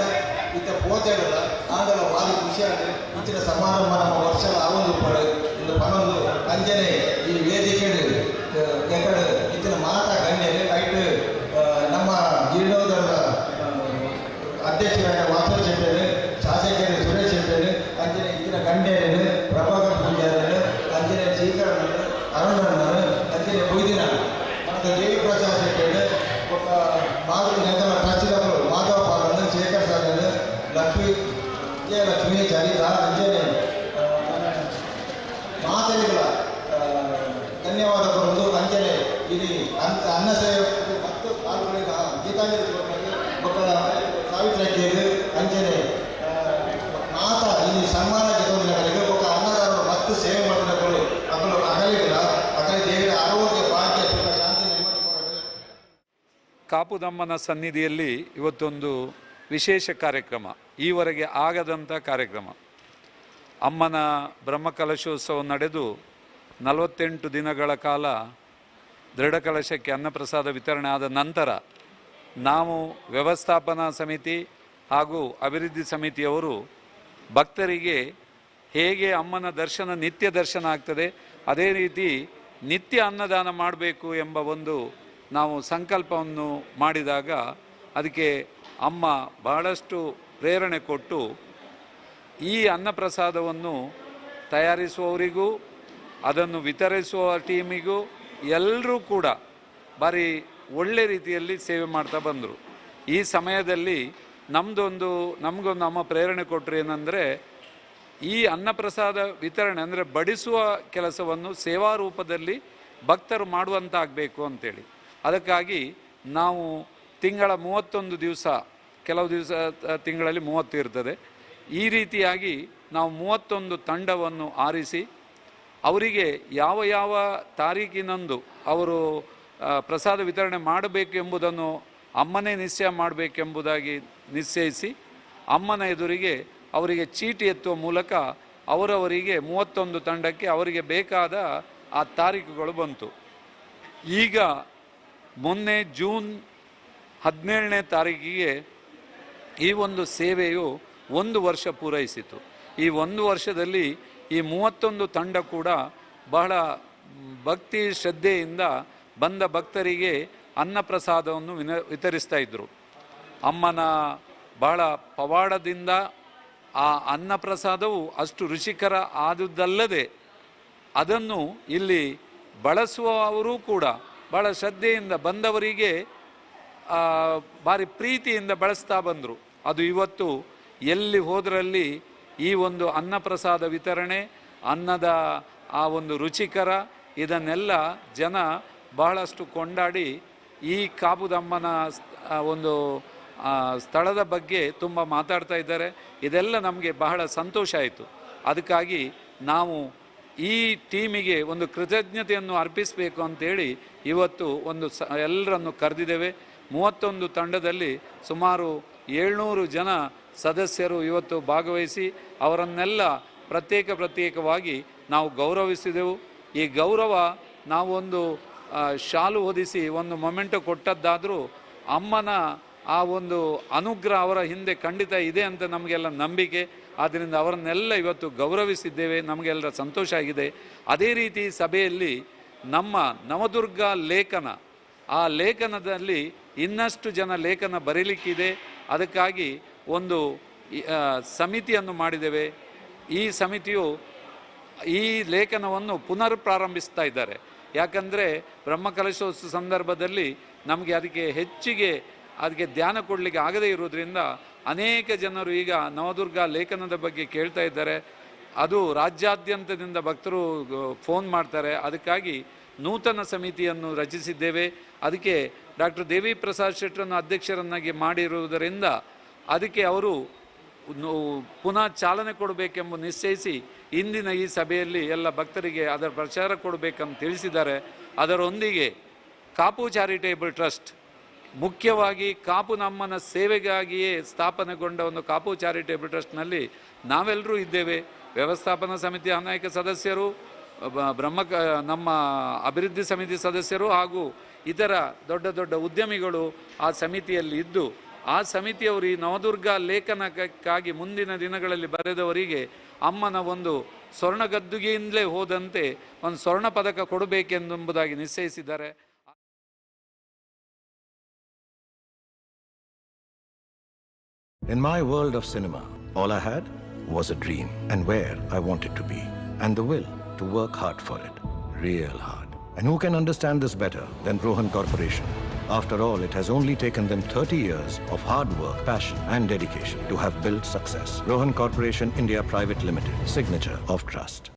ಇತ್ತ ಪೋತೆಡಲ್ಲ ಆಂಡಲ ಭಾರಿ ಖುಷಿಯಾದ ಇಂಚಿನ ಸಮಾರಂಭ ನಮ್ಮ ವರ್ಷದ ಆವೊಂದು ಪಡೆ ಇಂದು ಪನೊಂದು ಅಂಜನೆ ಈ ವೇದಿಕೆ ಎಕಡೆ ಇಂಚಿನ ಮಾತಾ ಗಣ್ಯರು ರೈಟ್ ನಮ್ಮ ಜೀರ್ಣೋದ್ಧಾರದ ಅಧ್ಯಕ್ಷರಾದ ವಾಸು ಶೆಟ್ಟರು, ಶಾಸಕರು ಸುರೇಶ್ ಶೆಟ್ಟರು, ಅಂಜನೆ ಇಂಚಿನ ಗಣ್ಯರು ಪ್ರಭಾಕರ್ ಪೂಜಾರರು, ಅಂಜನೆ ಶ್ರೀಕರಣರು, ಅರುಣಣ್ಣರು, ಅಂಜನೆ ಬೊಯ್ದಿನ ಮತ್ತು ದೇವಿ ಪ್ರಸಾದ್ ಶೆಟ್ಟರು, ಮಾಧವ ನೆಂತನ ಟ್ರಸ್ಟಿದವರು ಮಾಧವ ಪಾಲನ್ನು, ಶೇಖರ್ ಸರ್, ಲಕ್ಷ್ಮೀ ವಿಜಯಲಕ್ಷ್ಮಿ, ಚರಿತಾ, ಅಂಜನೆ ಮಾತರಿಗಳ ಧನ್ಯವಾದ ಬರುವುದು. ಅಂಜನೆ ಇಲ್ಲಿ ಅಂತ ಅನ್ನ ಸೇವೆ ಮತ್ತು ಪಾಲ್ಗೊಳ್ಳಿದ ಗೀತಾಂಜಲಿ ಮಕ್ಕಳ ಸಾವಿತ್ರಕ್ಕೆ ಅಂಜನೆ ಮಾತಾ ಇಲ್ಲಿ ಸನ್ಮಾನ ಜೊತೆಗೆ ಒಬ್ಬ ಅನ್ನದಾರರು ಮತ್ತು ಸೇವೆ ಮಾಡಿದವರು ಅಗಲು ಅಗಲಿಲ್ಲ ಅಗಲಿ ದೇವರ ಆರೋಗ್ಯ ಭಾಗ್ಯ ಸುಖ ಶಾಂತಿ ನೆಮ್ಮದಿ ಕೊಡಲು. ಕಾಪುದಮ್ಮನ ಸನ್ನಿಧಿಯಲ್ಲಿ ಇವತ್ತೊಂದು ವಿಶೇಷ ಕಾರ್ಯಕ್ರಮ, ಈವರೆಗೆ ಆಗದಂಥ ಕಾರ್ಯಕ್ರಮ. ಅಮ್ಮನ ಬ್ರಹ್ಮಕಲಶೋತ್ಸವ ನಡೆದು 48 ದಿನಗಳ ಕಾಲ ದೃಢಕಲಶಕ್ಕೆ ಅನ್ನಪ್ರಸಾದ ವಿತರಣೆ ಆದ ನಂತರ ನಾವು ವ್ಯವಸ್ಥಾಪನಾ ಸಮಿತಿ ಹಾಗೂ ಅಭಿವೃದ್ಧಿ ಸಮಿತಿಯವರು ಭಕ್ತರಿಗೆ ಹೇಗೆ ಅಮ್ಮನ ದರ್ಶನ ನಿತ್ಯ ದರ್ಶನ ಆಗ್ತದೆ ಅದೇ ರೀತಿ ನಿತ್ಯ ಅನ್ನದಾನ ಮಾಡಬೇಕು ಎಂಬ ಒಂದು ನಾವು ಸಂಕಲ್ಪವನ್ನು ಮಾಡಿದಾಗ ಅದಕ್ಕೆ ಅಮ್ಮ ಬಹಳಷ್ಟು ಪ್ರೇರಣೆ ಕೊಟ್ಟು ಈ ಅನ್ನಪ್ರಸಾದವನ್ನು ತಯಾರಿಸುವವರಿಗೂ ಅದನ್ನು ವಿತರಿಸುವ ಟೀಮಿಗೂ ಎಲ್ಲರೂ ಕೂಡ ಭಾರಿ ಒಳ್ಳೆ ರೀತಿಯಲ್ಲಿ ಸೇವೆ ಮಾಡ್ತಾ ಬಂದರು. ಈ ಸಮಯದಲ್ಲಿ ನಮಗೊಂದು ಅಮ್ಮ ಪ್ರೇರಣೆ ಕೊಟ್ಟರು ಏನಂದರೆ, ಈ ಅನ್ನಪ್ರಸಾದ ವಿತರಣೆ ಅಂದರೆ ಬಡಿಸುವ ಕೆಲಸವನ್ನು ಸೇವಾ ರೂಪದಲ್ಲಿ ಭಕ್ತರು ಮಾಡುವಂತಾಗಬೇಕು ಅಂಥೇಳಿ. ಅದಕ್ಕಾಗಿ ನಾವು ತಿಂಗಳ 31 ದಿವಸ, ಕೆಲವು ದಿವಸ ತಿಂಗಳಲ್ಲಿ 30 ಇರ್ತದೆ, ಈ ರೀತಿಯಾಗಿ ನಾವು 31 ತಂಡವನ್ನು ಆರಿಸಿ ಅವರಿಗೆ ಯಾವ ಯಾವ ತಾರೀಕಿನಂದು ಅವರು ಪ್ರಸಾದ ವಿತರಣೆ ಮಾಡಬೇಕು ಎಂಬುದನ್ನು ಅಮ್ಮನೇ ನಿಶ್ಚಯ ಮಾಡಬೇಕೆಂಬುದಾಗಿ ನಿಶ್ಚಯಿಸಿ ಅಮ್ಮನ ಎದುರಿಗೆ ಅವರಿಗೆ ಚೀಟಿ ಎತ್ತುವ ಮೂಲಕ ಅವರವರಿಗೆ 31 ತಂಡಕ್ಕೆ ಅವರಿಗೆ ಬೇಕಾದ ಆ ತಾರೀಕುಗಳು ಬಂತು. ಈಗ ಮೊನ್ನೆ ಜೂನ್ 17ನೇ ತಾರೀಕಿಗೆ ಈ ಒಂದು ಸೇವೆಯು 1 ವರ್ಷ ಪೂರೈಸಿತು. ಈ 1 ವರ್ಷದಲ್ಲಿ ಈ 31 ತಂಡ ಕೂಡ ಬಹಳ ಭಕ್ತಿ ಶ್ರದ್ಧೆಯಿಂದ ಬಂದ ಭಕ್ತರಿಗೆ ಅನ್ನಪ್ರಸಾದವನ್ನು ವಿತರಿಸ್ತಾ ಇದ್ದರು. ಅಮ್ಮನ ಬಹಳ ಪವಾಡದಿಂದ ಆ ಅನ್ನಪ್ರಸಾದವು ಅಷ್ಟು ರುಚಿಕರ ಆದುದಲ್ಲದೆ ಅದನ್ನು ಇಲ್ಲಿ ಬಳಸುವವರೂ ಕೂಡ ಬಹಳ ಶ್ರದ್ಧೆಯಿಂದ ಬಂದವರಿಗೆ ಭಾರಿ ಪ್ರೀತಿಯಿಂದ ಬಳಸ್ತಾ ಬಂದರು. ಅದು ಇವತ್ತು ಎಲ್ಲಿ ಹೋದರಲ್ಲಿ ಈ ಒಂದು ಅನ್ನಪ್ರಸಾದ ವಿತರಣೆ, ಅನ್ನದ ಆ ಒಂದು ರುಚಿಕರ, ಇದನ್ನೆಲ್ಲ ಜನ ಬಹಳಷ್ಟು ಕೊಂಡಾಡಿ ಈ ಕಾಪುದಮ್ಮನ ಒಂದು ಸ್ಥಳದ ಬಗ್ಗೆ ತುಂಬ ಮಾತಾಡ್ತಾ ಇದ್ದಾರೆ. ಇದೆಲ್ಲ ನಮಗೆ ಬಹಳ ಸಂತೋಷ ಆಯಿತು. ಅದಕ್ಕಾಗಿ ನಾವು ಈ ಟೀಮಿಗೆ ಒಂದು ಕೃತಜ್ಞತೆಯನ್ನು ಅರ್ಪಿಸಬೇಕು ಅಂತೇಳಿ ಇವತ್ತು ಒಂದು ಎಲ್ಲರನ್ನು ಕರೆದಿದ್ದೇವೆ. 31 ತಂಡದಲ್ಲಿ ಸುಮಾರು 700 ಜನ ಸದಸ್ಯರು ಇವತ್ತು ಭಾಗವಹಿಸಿ ಅವರನ್ನೆಲ್ಲ ಪ್ರತ್ಯೇಕ ಪ್ರತ್ಯೇಕವಾಗಿ ನಾವು ಗೌರವಿಸಿದೆವು. ಈ ಗೌರವ ನಾವೊಂದು ಶಾಲು ಹೊದಿಸಿ ಒಂದು ಮೊಮೆಂಟು ಕೊಟ್ಟದ್ದಾದರೂ ಅಮ್ಮನ ಆ ಒಂದು ಅನುಗ್ರಹ ಅವರ ಹಿಂದೆ ಖಂಡಿತ ಇದೆ ಅಂತ ನಮಗೆಲ್ಲ ನಂಬಿಕೆ. ಆದ್ದರಿಂದ ಅವರನ್ನೆಲ್ಲ ಇವತ್ತು ಗೌರವಿಸಿದ್ದೇವೆ, ನಮಗೆಲ್ಲರ ಸಂತೋಷ ಆಗಿದೆ. ಅದೇ ರೀತಿ ಸಭೆಯಲ್ಲಿ ನಮ್ಮ ನವದುರ್ಗ ಲೇಖನ, ಆ ಲೇಖನದಲ್ಲಿ ಇನ್ನಷ್ಟು ಜನ ಲೇಖನ ಬರೀಲಿಕ್ಕಿದೆ. ಅದಕ್ಕಾಗಿ ಒಂದು ಸಮಿತಿಯನ್ನು ಮಾಡಿದ್ದೇವೆ. ಈ ಸಮಿತಿಯು ಈ ಲೇಖನವನ್ನು ಪುನರ್ ಪ್ರಾರಂಭಿಸ್ತಾ ಇದ್ದಾರೆ. ಯಾಕಂದರೆ ಬ್ರಹ್ಮಕಲಶೋತ್ಸವ ಸಂದರ್ಭದಲ್ಲಿ ನಮಗೆ ಅದಕ್ಕೆ ಹೆಚ್ಚಿಗೆ ಅದಕ್ಕೆ ಧ್ಯಾನ ಕೊಡಲಿಕ್ಕೆ ಆಗದೇ ಇರುವುದರಿಂದ ಅನೇಕ ಜನರು ಈಗ ನವದುರ್ಗ ಲೇಖನದ ಬಗ್ಗೆ ಕೇಳ್ತಾ ಇದ್ದಾರೆ. ಅದು ರಾಜ್ಯಾದ್ಯಂತದಿಂದ ಭಕ್ತರು ಫೋನ್ ಮಾಡ್ತಾರೆ. ಅದಕ್ಕಾಗಿ ನೂತನ ಸಮಿತಿಯನ್ನು ರಚಿಸಿದ್ದೇವೆ. ಅದಕ್ಕೆ ಡಾಕ್ಟರ್ ದೇವಿ ಪ್ರಸಾದ್ ಶೆಟ್ಟರನ್ನು ಅಧ್ಯಕ್ಷರನ್ನಾಗಿ ಮಾಡಿರುವುದರಿಂದ ಅದಕ್ಕೆ ಅವರು ಪುನಃ ಚಾಲನೆ ಕೊಡಬೇಕೆಂಬ ನಿಶ್ಚಯಿಸಿ ಇಂದಿನ ಈ ಸಭೆಯಲ್ಲಿ ಎಲ್ಲ ಭಕ್ತರಿಗೆ ಅದರ ಪ್ರಚಾರ ಕೊಡಬೇಕಂತ ತಿಳಿಸಿದ್ದಾರೆ. ಅದರೊಂದಿಗೆ ಕಾಪು ಚಾರಿಟೇಬಲ್ ಟ್ರಸ್ಟ್, ಮುಖ್ಯವಾಗಿ ಕಾಪು ನಮ್ಮನ ಸೇವೆಗಾಗಿಯೇ ಸ್ಥಾಪನೆಗೊಂಡ ಒಂದು ಕಾಪು ಚಾರಿಟೇಬಲ್ ಟ್ರಸ್ಟ್ನಲ್ಲಿ ನಾವೆಲ್ಲರೂ ಇದ್ದೇವೆ. ವ್ಯವಸ್ಥಾಪನಾ ಸಮಿತಿಯ ಅನೇಕ ಸದಸ್ಯರು, ನಮ್ಮ ಅಭಿವೃದ್ಧಿ ಸಮಿತಿ ಸದಸ್ಯರು ಹಾಗೂ ಇತರ ದೊಡ್ಡ ದೊಡ್ಡ ಉದ್ಯಮಿಗಳು ಆ ಸಮಿತಿಯಲ್ಲಿ ಇದ್ದು ಆ ಸಮಿತಿಯವರು ಈ ನವದುರ್ಗಾ ಲೇಖನಕ್ಕಾಗಿ ಮುಂದಿನ ದಿನಗಳಲ್ಲಿ ಬರೆದವರಿಗೆ ಅಮ್ಮನ ಒಂದು ಸ್ವರ್ಣ ಗದ್ದುಗೆಯಿಂದಲೇ ಹೋದಂತೆ ಒಂದು ಸ್ವರ್ಣ ಪದಕ ಕೊಡಬೇಕೆಂಬುದಾಗಿ ನಿಶ್ಚಯಿಸಿದ್ದಾರೆ. In my world of cinema, all I had was a dream and where I wanted to be, and the will to work hard for it, real hard. And who can understand this better than Rohan Corporation? After all, it has only taken them 30 years of hard work, passion, and dedication to have built success. Rohan Corporation India Private Limited, signature of trust.